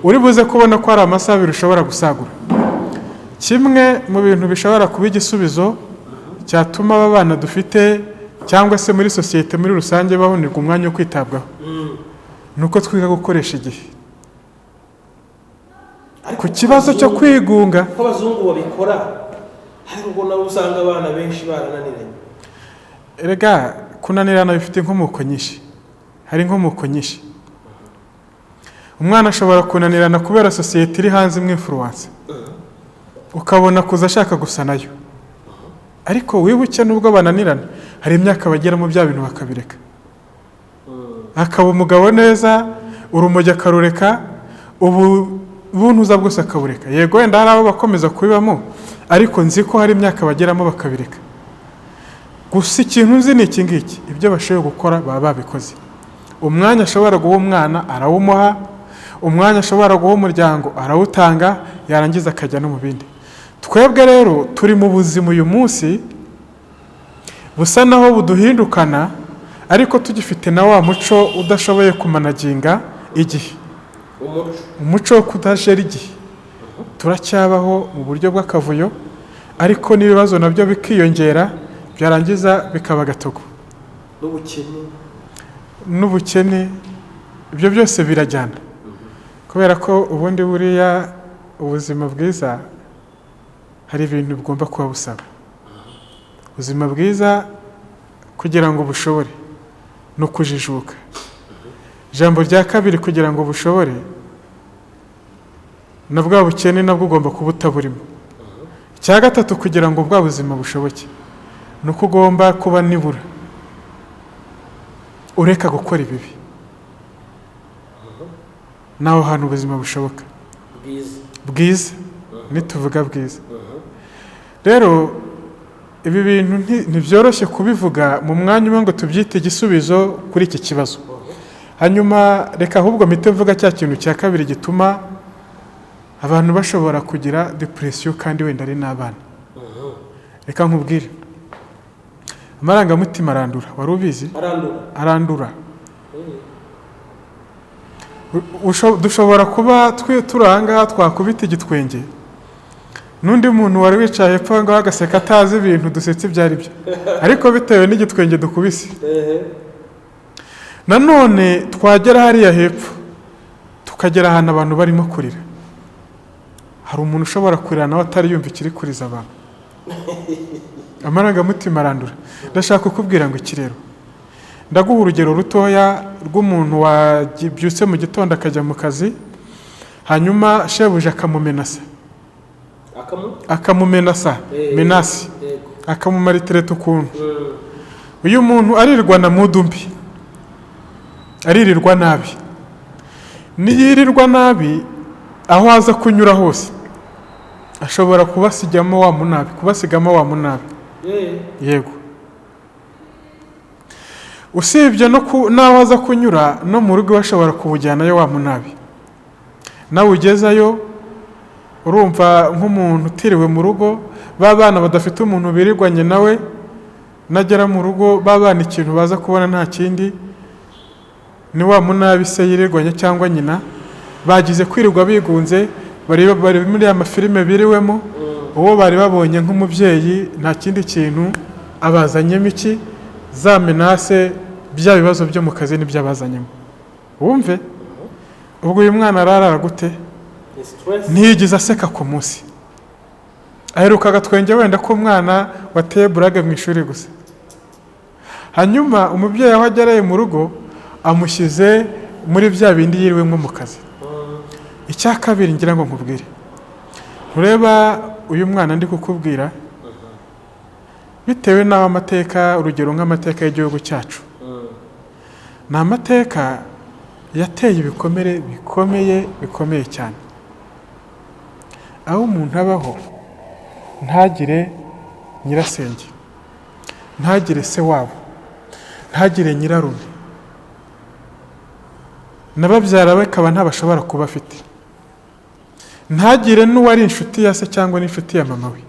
uri buze kubona ko hari amasaha 2 ushobora gusagura. Kimwe mu bintu bishobora kuba igisubizo cyatuma aba bana dufite Cyangwa se muri sosiyete muri rusange babonerwa umwanya wo kwitabwaho, ni uko twiga gukoresha igihe.
Ariko
Ku kibazo cyo kwigunga,
uko abazungu babikora, hari ubwo nabo usanga abana benshi barananiranye.
Erega kunanirana bifite inkomoko nyinshi, hari inkomoko nyinshi. Umwana ashobora kunanirana kubera sosiyete iri hanze imwinfluence, ukabona kuza ashaka gusa nayo. Ariko wibuke, nubwo bananirana, hari imyaka bageramo bya bintu bakabireka, akaba umugabo neza, urumogi akarureka, ubu buntuza bwose akabureka. Yego, wenda hari abo bakomeza kubibamo, ariko nzi ko hari imyaka bageramo bakabireka. Gusa ikintu nzi ni iki ngiki: ibyo bashoboye gukora baba babikoze. Umwanya ashobora guha umwana arawumuha, umwanya ashobora guha umuryango arawutanga, yarangiza akajya no mu bindi. Twebwe rero turi mu buzima uyu munsi busa naho buduhindukana, ariko tugifite na wa muco udashoboye kumanaginga igihe.
Umuco.
Umuco wo kudajera igihe. Turacyabaho mu buryo bw'akavuyo, ariko n'ibibazo nabyo bikiyongera, byarangiza bikaba agatogo.
N'ubukene.
N'ubukene, ibyo byose birajyana, kubera ko ubundi buriya ubuzima bwiza hari ibintu bugomba kuba busaba. Ubuzima bwiza kugira ngo bushobore ni ukujijuka. Ijambo rya kabiri, kugira ngo bushobore, na bwa bukene nabwo ugomba kuba utaburimo. Icya gatatu, kugira ngo bwa buzima bushoboke, ni uko ugomba kuba nibura ureka gukora ibibi. Naho hantu ubuzima bushoboka.
Bwiza.
Bwiza, nituvuga bwiza rero, ibi bintu ntibyoroshye kubivuga mu mwanya umwe ngo tubyite igisubizo kuri iki kibazo. Hanyuma reka ahubwo mpite mvuga cya kintu cya kabiri gituma abantu bashobora kugira depression kandi wenda ari n'abana. Reka nkubwire, amarangamutima arandura, wari ubizi?
Arandura.
Arandura. Dushobora kuba twe turi aha ngaha twakubita igitwenge, n'undi muntu wari wicaye hepfo aho ngaho agaseka atazi ibintu dusetse ibyo ari byo, ariko bitewe n'igitwenge dukubise. Nanone twagera hariya hepfo, tukagera ahantu abantu barimo kurira, hari umuntu ushobora kurira nawe atari yumva ikiri kuriza abantu. Amarangamutima arandura. Ndashaka kukubwira ngo iki rero, ndaguha urugero rutoya rw'umuntu wabyutse mu gitondo akajya mu kazi, hanyuma shebuja akamumenasa.
Akamu
Akamumenasa. Menace. Akamumaltraita ukuntu. Uyu muntu aririrwa na mood mbi, aririrwa nabi. Niyirirwa nabi, aho aza kunyura hose ashobora kubasigamo wa munabi, kubasigamo wa munabi. Yego, usibye no ku n'aho aza kunyura, no mu rugo iwe ashobora kuwujyanayo wa munabi. Nawe ugezayo, urumva nk'umuntu utiriwe mu rugo, ba bana badafite umuntu birirwanye nawe, nagera mu rugo ba bana ikintu baza kubona nta kindi ni wa munabi se yirirwanye cyangwa nyina. Bagize kwirirwa bigunze, bari muri ya mafilime biriwemo, uwo bari babonye nk'umubyeyi nta kindi kintu abazanyemo, iki za menace, bya bibazo byo mu kazi nibyo abazanyemo. Wumve ubwo uyu mwana ararara gute?
Ni stress.
Ntiyigeze aseka ku munsi, aheruka agatwenge wenda ko umwana wateye blague mu ishuri gusa. Hanyuma umubyeyi aho agereye mu rugo amushyize muri bya bindi yiriwemo mu kazi. Icya kabiri ngira ngo nkubwire, ntureba uyu mwana ndi kukubwira, bitewe n'aho amateka, urugero nk'amateka y'igihugu cyacu, ni amateka yateye ibikomere bikomeye, bikomeye cyane, aho umuntu abaho ntagire nyirasenge, ntagire se wabo, ntagire nyirarume, na babyara be akaba ntabashobora kuba afite, ntagire n'uwari inshuti ya se cyangwa n'inshuti ya mama we.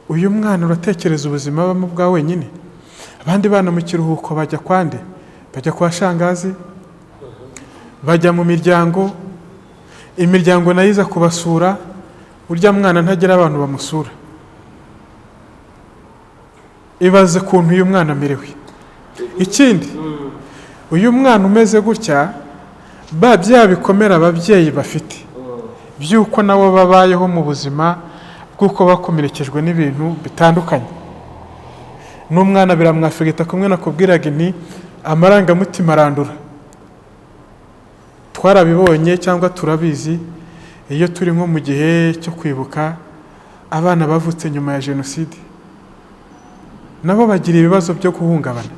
Uyu mwana uratekereza ubuzima abamo bwa wenyine? Abandi bana mu kiruhuko bajya kwande? Bajya kwa shangazi, bajya mu miryango, imiryango nayo iza kubasura. Urya mwana ntagira abantu bamusura. Ibaze ukuntu uyu mwana amerewe. Ikindi, uyu mwana umeze gutya, ba bya bikomere ababyeyi bafite by'uko nabo babayeho mu buzima bw'uko bakomerekejwe n'ibintu bitandukanye, n'umwana biramwafegeta. Kumwe nakubwiraga nti amarangamutima arandura, twarabibonye cyangwa turabizi. Iyo turi nko mu gihe cyo kwibuka, abana bavutse nyuma ya jenoside nabo bagira ibibazo byo guhungabana.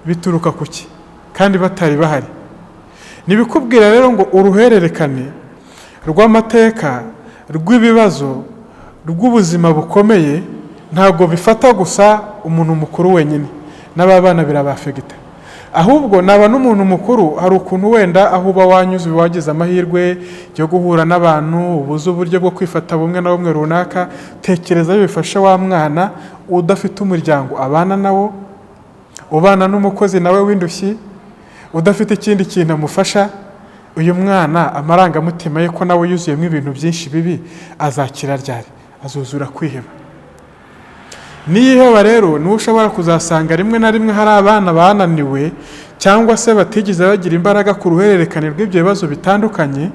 Bituruka ku ki kandi batari bahari? Ntibikubwira rero ngo uruhererekane rw'amateka, rw'ibibazo, rw'ubuzima bukomeye, ntabwo bifata gusa umuntu mukuru wenyine, n'aba bana birabafegita. Ahubwo naba n'umuntu mukuru, hari ukuntu wenda aho uba wanyuze, wagize amahirwe yo guhura n'abantu, ubuze uburyo bwo kwifata bumwe na bumwe runaka. Tekereza bifasha wa mwana udafite umuryango abana nawo, ubana n'umukozi nawe w'indushyi, udafite ikindi kintu amufasha. Uyu mwana amarangamutima ye ko nawe yuzuyemo ibintu byinshi bibi, azakira ryari? Azuzura kwiheba. Niyiheba rero, niwe ushobora kuzasanga rimwe na rimwe hari abana bananiwe cyangwa se batigeze bagira imbaraga ku ruhererekane rw'ibyo bibazo bitandukanye.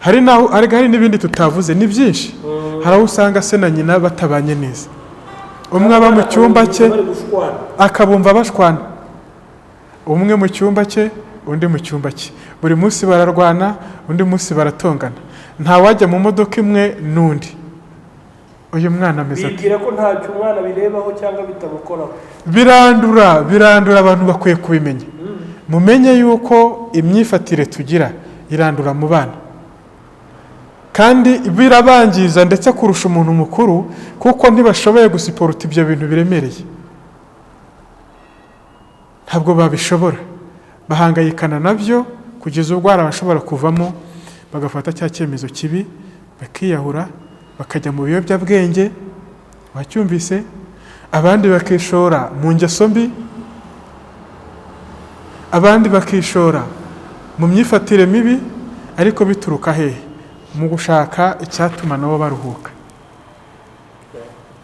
Hari n'aho hari n'ibindi tutavuze, ni byinshi. Hari aho usanga se na nyina batabanye neza, umwe aba mu cyumba cye,
Bari gushwana.
akabumva bashwana, umwe mu cyumba cye, undi mu cyumba cye, buri munsi bararwana, undi munsi baratongana, ntawajya mu modoka imwe n'undi. Uyu mwana ameze ate?
Bibwira ko ntacyo umwana birebaho cyangwa bitamukoraho.
Birandura, birandura. Abantu bakwiye kubimenya. Mumenye yuko imyifatire tugira irandura mu bana, kandi birabangiza ndetse kurusha umuntu mukuru, kuko ntibashoboye gusiporuta ibyo bintu biremereye, ntabwo babishobora, bahangayikana nabyo kugeza ubwo hari abashobora kuvamo bagafata cya cyemezo kibi, bakiyahura, bakajya mu biyobyabwenge, wacyumvise, abandi bakishora mu ngeso mbi, abandi bakishora mu myifatire mibi. Ariko bituruka hehe? Mu gushaka icyatuma nabo baruhuka.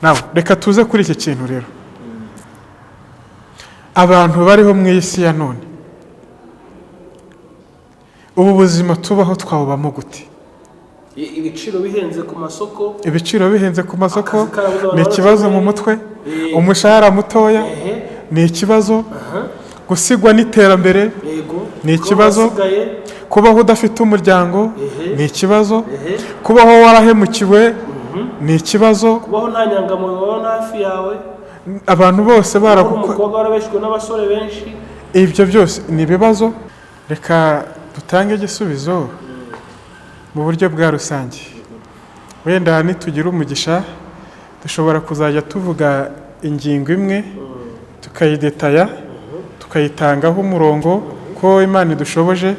Nawe reka tuze kuri iki kintu rero. Abantu bariho mu isi ya none, ubu buzima tubaho twabubamo gute?
Ibiciro bihenze ku masoko.
Ibiciro bihenze ku masoko.
Akazi karabuze, abantu
Ni ikibazo mu mutwe. Umushahara mutoya ni ikibazo. Gusigwa n'iterambere ni ikibazo.
Kuba wasigaye.
Kubaho udafite umuryango ni ikibazo. Kubaho warahemukiwe ni ikibazo.
Kubaho nta nyangamugayo wabona hafi yawe.
Abantu bose
Kuba
baragukora.
umukobwa warabeshywe n'abasore benshi.
Ibyo byose ni ibibazo. Reka dutange igisubizo mu buryo bwa rusange. Wenda nitugira umugisha dushobora kuzajya tuvuga ingingo imwe, tukayidetaya, tukayitangaho umurongo ko Imana idushoboje,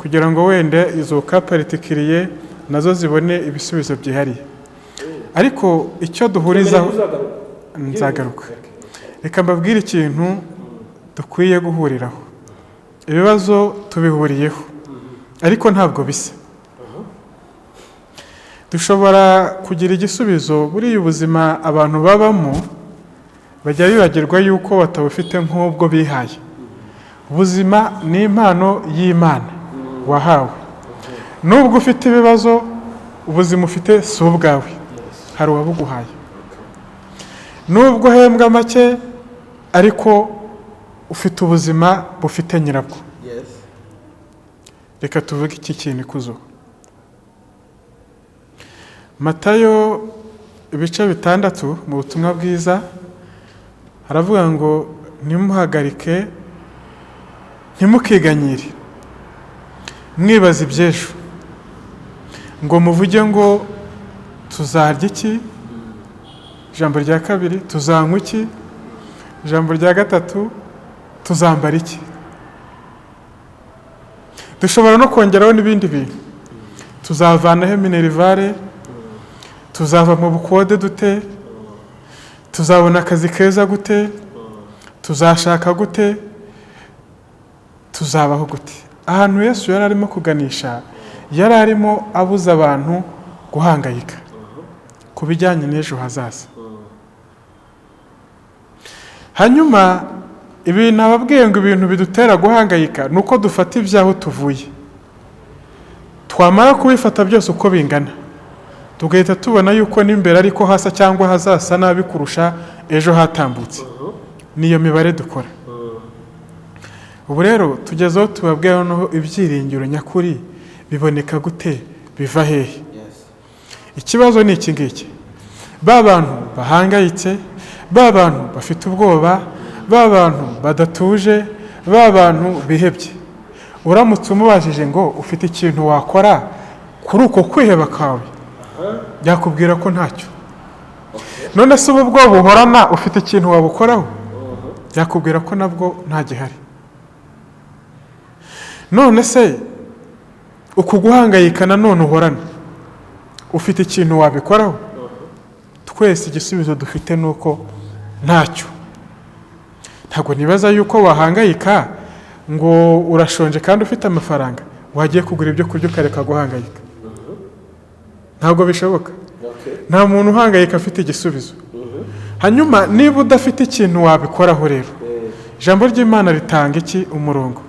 kugira ngo wenda izo cas particuliers nazo zibone ibisubizo byihariye. Ariko icyo duhurizaho
Uzagaruka.
Nzagaruka. Reka mbabwire ikintu dukwiye guhuriraho. Ibibazo tubihuriyeho, ariko ntabwo bisa. Dushobora kugira igisubizo. Buriya ubuzima abantu babamo, bajya bibagirwa yuko batabufite nk'ubwo bihaye. Ubuzima ni impano y'Imana wahawe. Nubwo ufite ibibazo, ubuzima ufite si ubwawe, hari uwabuguhaye. Nubwo uhembwa make, ariko ufite ubuzima bufite nyirabwo. Reka tuvuge iki kintu ikuzo. Matayo ibice 6 mu butumwa bwiza haravuga ngo: "Ntimuhagarike, ntimukiganyire mwibaza iby'ejo, ngo muvuge ngo tuzarya iki?" Ijambo rya kabiri: "Tuzanywa iki?" Ijambo rya gatatu: "Tuzambara iki?" Dushobora no kongeraho n'ibindi bintu: tuzavanaho minerval, tuzava mu bukode dute, tuzabona akazi keza gute, tuzashaka gute, tuzabaho gute? Ahantu Yesu yari arimo kuganisha, yari arimo abuza abantu guhangayika ku bijyanye n'ejo hazaza. Hanyuma ibintu ababwiye ngo ibintu bidutera guhangayika ni uko dufata ibyaho tuvuye, twamara kubifata byose uko bingana tugahita tubona yuko n'imbere ariko hasa cyangwa hazasa nabi kurusha ejo hatambutse. Niyo mibare dukora. Ubu rero tugeze aho tubabwira noneho ibyiringiro nyakuri biboneka gute, biva hehe? Ikibazo ni iki ngiki: ba bantu bahangayitse, ba bantu bafite ubwoba, ba bantu badatuje, ba bantu bihebye, uramutse umubajije ngo ufite ikintu wakora kuri uko kwiheba kawe, yakubwira ko ntacyo. None se ubu bwoba uhorana ufite ikintu wabukoraho? Yakubwira ko nabwo nta gihari. None se uku guhangayika nanone uhorana ufite ikintu wabikoraho? Twese igisubizo dufite ni uko ntacyo. Ntabwo nibaza yuko wahangayika ngo urashonje kandi ufite amafaranga, wagiye kugura ibyo kurya ukareka guhangayika. Ntabwo bishoboka. Nta muntu uhangayika afite igisubizo. Hanyuma niba udafite ikintu wabikoraho rero, ijambo ry'Imana ritanga iki? Umurongo.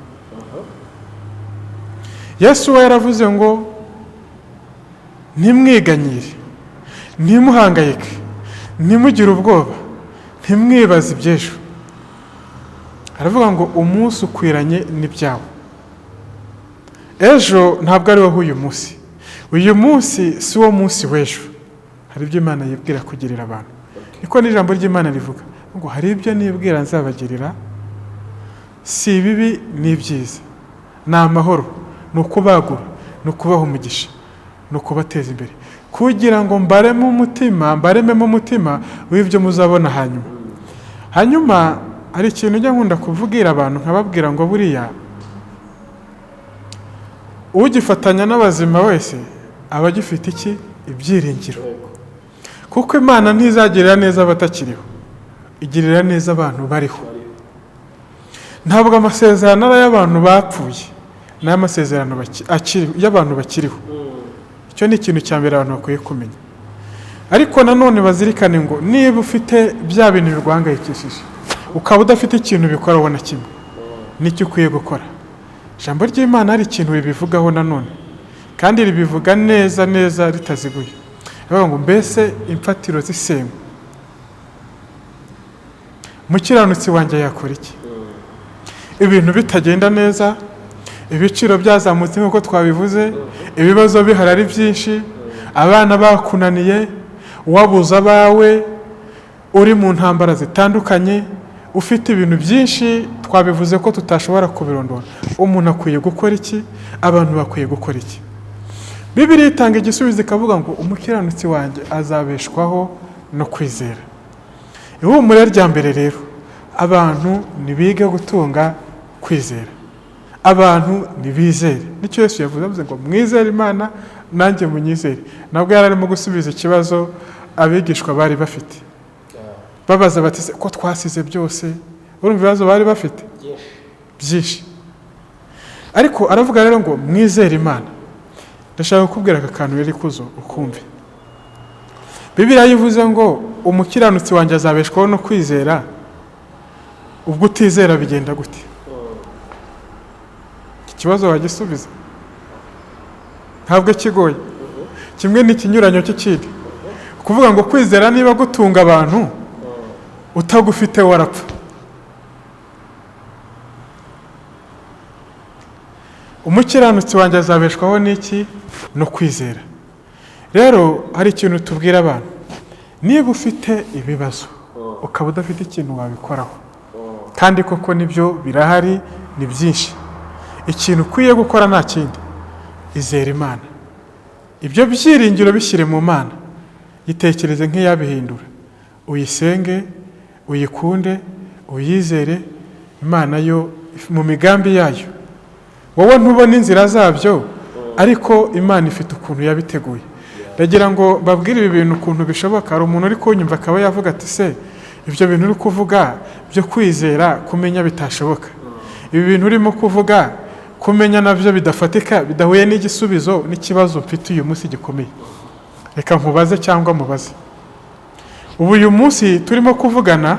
Yesu we yaravuze ngo ntimwiganyire, ntimuhangayike, ntimugire ubwoba, ntimwibaze iby'ejo. Aravuga ngo umunsi ukwiranye n'ibyawo. Ejo ntabwo ari wowe uyu munsi, uyu munsi si wo munsi w'ejo. Hari ibyo Imana yibwira kugirira abantu, niko n'ijambo ry'Imana rivuga ngo hari ibyo nibwira nzabagirira, si ibibi ni ibyiza, ni amahoro, ni ukubagura, ni ukubaha umugisha, ni ukubateza imbere, kugira ngo mbareme umutima, mbarememo umutima w'ibyo muzabona hanyuma. Hanyuma hari ikintu ujya nkunda kuvugira abantu nkababwira ngo buriya ugifatanya n'abazima wese aba agifite iki? Ibyiringiro. Kuko Imana ntizagirira neza abatakiriho, igirira neza abantu bariho. Ntabwo amasezerano ari ay'abantu bapfuye, ni ay'amasezerano y'abantu bakiriho. Icyo ni ikintu cya mbere abantu bakwiye kumenya. Ariko nanone bazirikane ngo niba ufite bya bintu biguhangayikishije, ukaba udafite ikintu ubikoraho na kimwe, nicyo ukwiye gukora. Ijambo ry'Imana hari ikintu ribivugaho nanone, kandi ribivuga neza neza ritaziguye. Rivuga ngo mbese imfatiro z'isenywa, umukiranutsi wanjye yakora iki? Ibintu bitagenda neza, ibiciro byazamutse nk'uko twabivuze, ibibazo bihari ari byinshi, abana bakunaniye, wabuze abawe, uri mu ntambara zitandukanye, ufite ibintu byinshi twabivuze ko tutashobora kubirondora. Umuntu akwiye gukora iki? Abantu bakwiye gukora iki? Bibiliya itanga igisubizo ikavuga ngo umukiranutsi wanjye azabeshwaho no kwizera. Ihumure rya mbere rero, abantu ntibige gutunga kwizera, abantu ntibizere. Nicyo Yesu yavuze, avuze ngo mwizere Imana nanjye munyizere. Nabwo yari arimo gusubiza ikibazo abigishwa bari bafite, babaza bati se ko twasize byose? Urumva ibibazo bari bafite byinshi. Ariko aravuga rero ngo mwizere Imana. Ndashaka kukubwira aka kantu rero ikuzo ukumve. Bibiliya yivuze ngo umukiranutsi wanjye azabeshwaho no kwizera, ubwo utizera bigenda gute? Iki kibazo wagisubiza? Ntabwo kigoye. Kimwe n'ikinyuranyo cy'ikindi. Kuvuga ngo kwizera niba gutunga abantu, utagufite warapfa. Umukiranutsi wanjye azabeshwaho n'iki? No kwizera. Rero hari ikintu tubwira abantu: niba ufite ibibazo ukaba udafite ikintu wabikoraho, kandi koko nibyo birahari ni byinshi, ikintu ukwiye gukora nta kindi, izera Imana. Ibyo byiringiro bishyire mu Mana, yitekereze nk'iyabihindura, uyisenge, uyikunde, uyizere. Imana yo mu migambi yayo, wowe ntubona inzira zabyo, ariko Imana ifite ukuntu yabiteguye. Ndagira ngo mbabwire ibi bintu ukuntu bishoboka. Hari umuntu uri kunyumva akaba yavuga ati se ibyo bintu uri kuvuga byo kwizera kumenya bitashoboka, ibi bintu urimo kuvuga kumenya nabyo bidafatika, bidahuye n'igisubizo n'ikibazo mfite uyu munsi gikomeye. Reka nkubaze cyangwa mubaze. Ubu uyu munsi turimo kuvugana,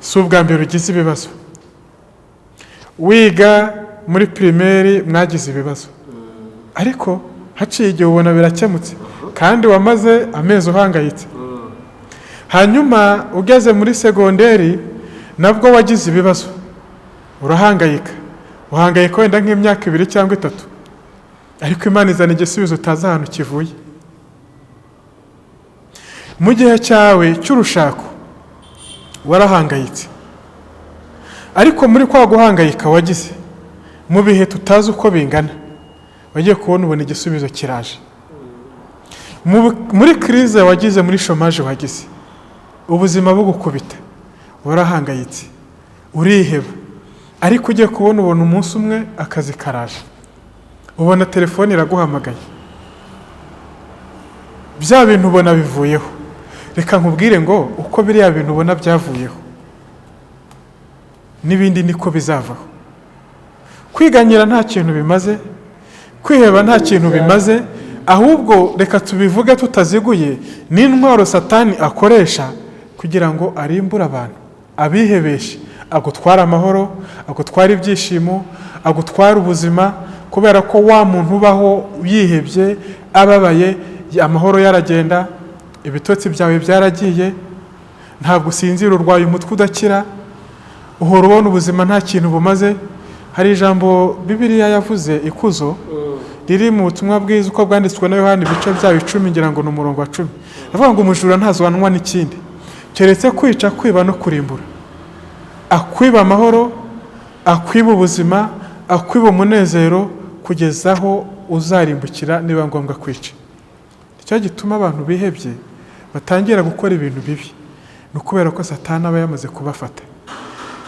Si ubwa mbere ugize ibibazo. Wiga muri primaire mwagize ibibazo, ariko haciye igihe ubona birakemutse, kandi wamaze amezi uhangayitse. Hanyuma ugeze muri segonderi nabwo wagize ibibazo, urahangayika, uhangayika wenda nk'imyaka 2 cyangwa 3, ariko Imana izana igisubizo utazi ahantu kivuye. Mu gihe cyawe cy'urushako warahangayitse, ariko muri kwa guhangayika wagize mu bihe tutazi uko bingana, wagiye kubona ubona igisubizo kiraje. Muri crise wagize, muri chômage wagize, ubuzima bugukubita, warahangayitse, uriheba, ariko ugiye kubona ubona umunsi umwe akazi karaje, ubona telefone iraguhamagaye, bya bintu ubona bivuyeho. Reka nkubwire ngo uko biriya bintu ubona byavuyeho, n'ibindi niko bizavaho. Kwiganyira nta kintu bimaze, kwiheba nta kintu bimaze, ahubwo reka tubivuge tutaziguye, ni intwaro Satani akoresha kugira ngo arimbure abantu, abihebeshe, agutware amahoro, agutware ibyishimo, agutware ubuzima, kubera ko wa muntu ubaho yihebye, ababaye, amahoro yaragenda, ibitotsi byawe byaragiye, ntabwo usinzira, urwaye umutwe udakira, uhora ubona ubuzima nta kintu bumaze. Hari ijambo Bibiliya yavuze ikuzo riri mu butumwa bwiza uko bwanditswe na Yohani, ibice byayo 10, ngira ngo ni umurongo wa 10, avuga ngo umujura ntazwanwa n'ikindi keretse kwica, kwiba no kurimbura. Akwiba amahoro, akwiba ubuzima, akwiba umunezero, kugeza aho uzarimbukira niba ngombwa kwica. Icyo gituma abantu bihebye batangira gukora ibintu bibi, ni ukubera ko Satani aba yamaze kubafata.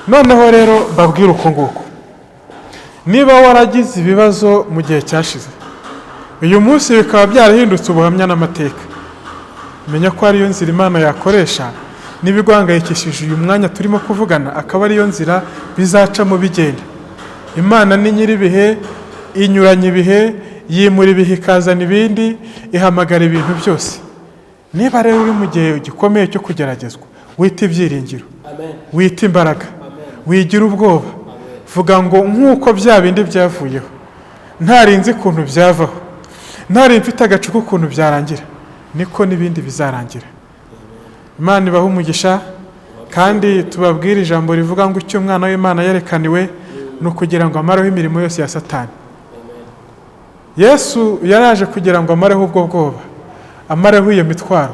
Noneho rero mbabwire uko nguko, niba waragize ibibazo mu gihe cyashize, uyu munsi bikaba byarahindutse ubuhamya n'amateka, menya ko ariyo nzira Imana yakoresha n'ibiguhangayikishije uyu mwanya turimo kuvugana, akaba ariyo nzira bizacamo bigenda. Imana ni nyir'ibihe, inyuranya ibihe, yimura ibihe ikazana ibindi, ihamagara ibintu byose. Niba rero uri mu gihe gikomeye cyo kugeragezwa, wite ibyiringiro, wite imbaraga, wigira ubwoba, vuga ngo nk'uko bya bindi byavuyeho, ntarinzi ukuntu byavaho, ntari mfite agacu k'ukuntu byarangira, niko n'ibindi bizarangira. Imana ibahe umugisha, kandi tubabwire ijambo rivuga ngo icyo umwana w'Imana yerekaniwe ni ukugira ngo amareho imirimo yose ya Satani. Yesu yaraje kugira ngo amareho ubwo bwoba, amareho iyo mitwaro,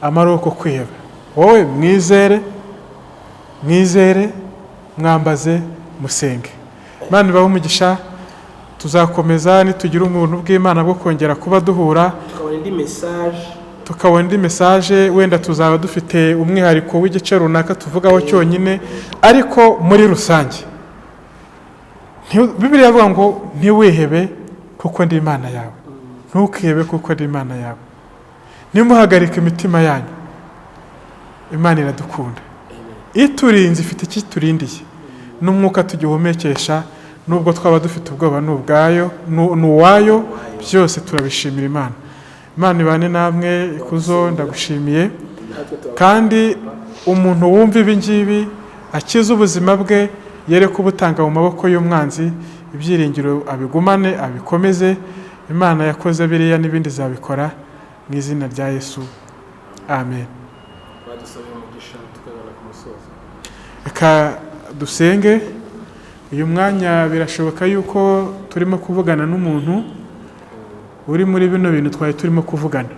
amareho uko kwiheba. Wowe mwizere, mwizere, mwambaze, musenge. Imana ibahe umugisha. Tuzakomeza nitugira ubuntu bw'Imana bwo kongera kuba duhura,
tukabona indi message,
tukabona indi message, wenda tuzaba dufite umwihariko w'igice runaka tuvugaho cyonyine, ariko muri rusange Bibiliya ivuga ngo ntiwihebe kuko ndi Imana yawe, ntukihebe kuko ndi Imana yawe, ntimuhagarike imitima yanyu. Imana iradukunda, iturinze, ifite icyo iturindiye n'umwuka tugihumekesha, nubwo twaba dufite ubwoba ni ubwayo, ni uwayo, byose turabishimira Imana. Imana ibane namwe. Ikuzo, ndagushimiye. Kandi umuntu wumva ibi ngibi akize ubuzima bwe, yere kubutanga mu maboko y'umwanzi, ibyiringiro abigumane, abikomeze. Imana yakoze biriya n'ibindi izabikora, mu izina rya Yesu, amen.
Badusabye umugisha tukagana ku musozo.
Reka dusenge. Uyu mwanya birashoboka yuko turimo kuvugana n'umuntu uri muri bino bintu twari turimo kuvugana.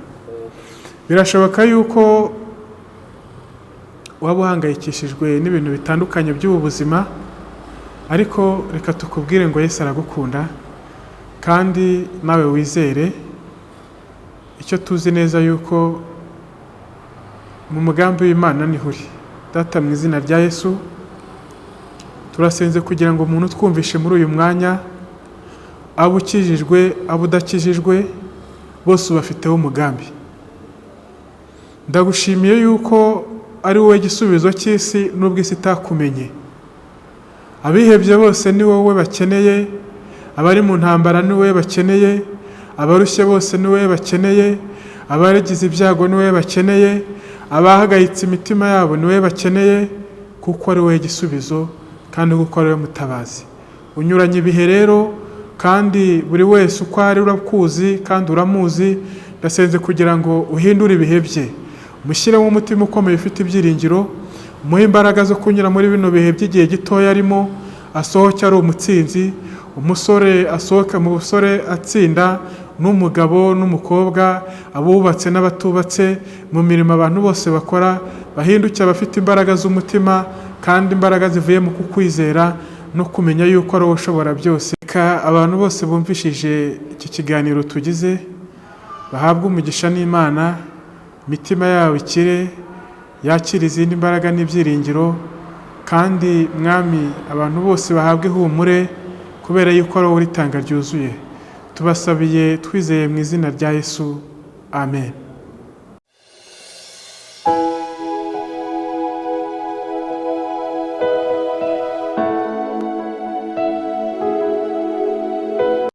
Birashoboka yuko waba uhangayikishijwe n'ibintu bitandukanye by'ubu buzima, ariko reka tukubwire ngo Yesu aragukunda, kandi nawe wizere. Icyo tuzi neza yuko mu mugambi w'Imana niho uri. Data, mu izina rya Yesu, turasenze kugira ngo umuntu utwumvishe muri uyu mwanya, abo ukijijwe, abo udakijijwe, bose ubafiteho umugambi. Ndagushimiye yuko ari wowe gisubizo cy'isi, nubwo isi itakumenye. Abihebye bose ni wowe bakeneye, abari mu ntambara ni wowe bakeneye, abarushye bose ni wowe bakeneye, abarigize ibyago ni wowe bakeneye, abahagayitse imitima yabo ni wowe bakeneye. kuko ari wowe gisubizo kandi kuko ari wowe mutabazi. Unyuranye ibihe rero, kandi buri wese uko ari urakuzi kandi uramuzi. Ndasenze kugira ngo uhindure ibihe bye, umushyiremo umutima ukomeye ufite ibyiringiro, umuhe imbaraga zo kunyura muri bino bihe by'igihe gitoya arimo, asohoke ari umutsinzi. Umusore asohoke mu busore atsinda, n'umugabo n'umukobwa, abubatse n'abatubatse, mu mirimo abantu bose bakora, bahinduke abafite imbaraga z'umutima kandi imbaraga zivuye mu kukwizera no kumenya yuko ari wowe ushobora byose. Reka abantu bose bumvishije iki kiganiro tugize bahabwe umugisha n'Imana, imitima yabo ikire, yakire izindi mbaraga n'ibyiringiro. Kandi Mwami, abantu bose bahabwe ihumure kubera yuko ari wowe uritanga ryuzuye. Tubasabiye twizeye mu izina rya Yesu, amen.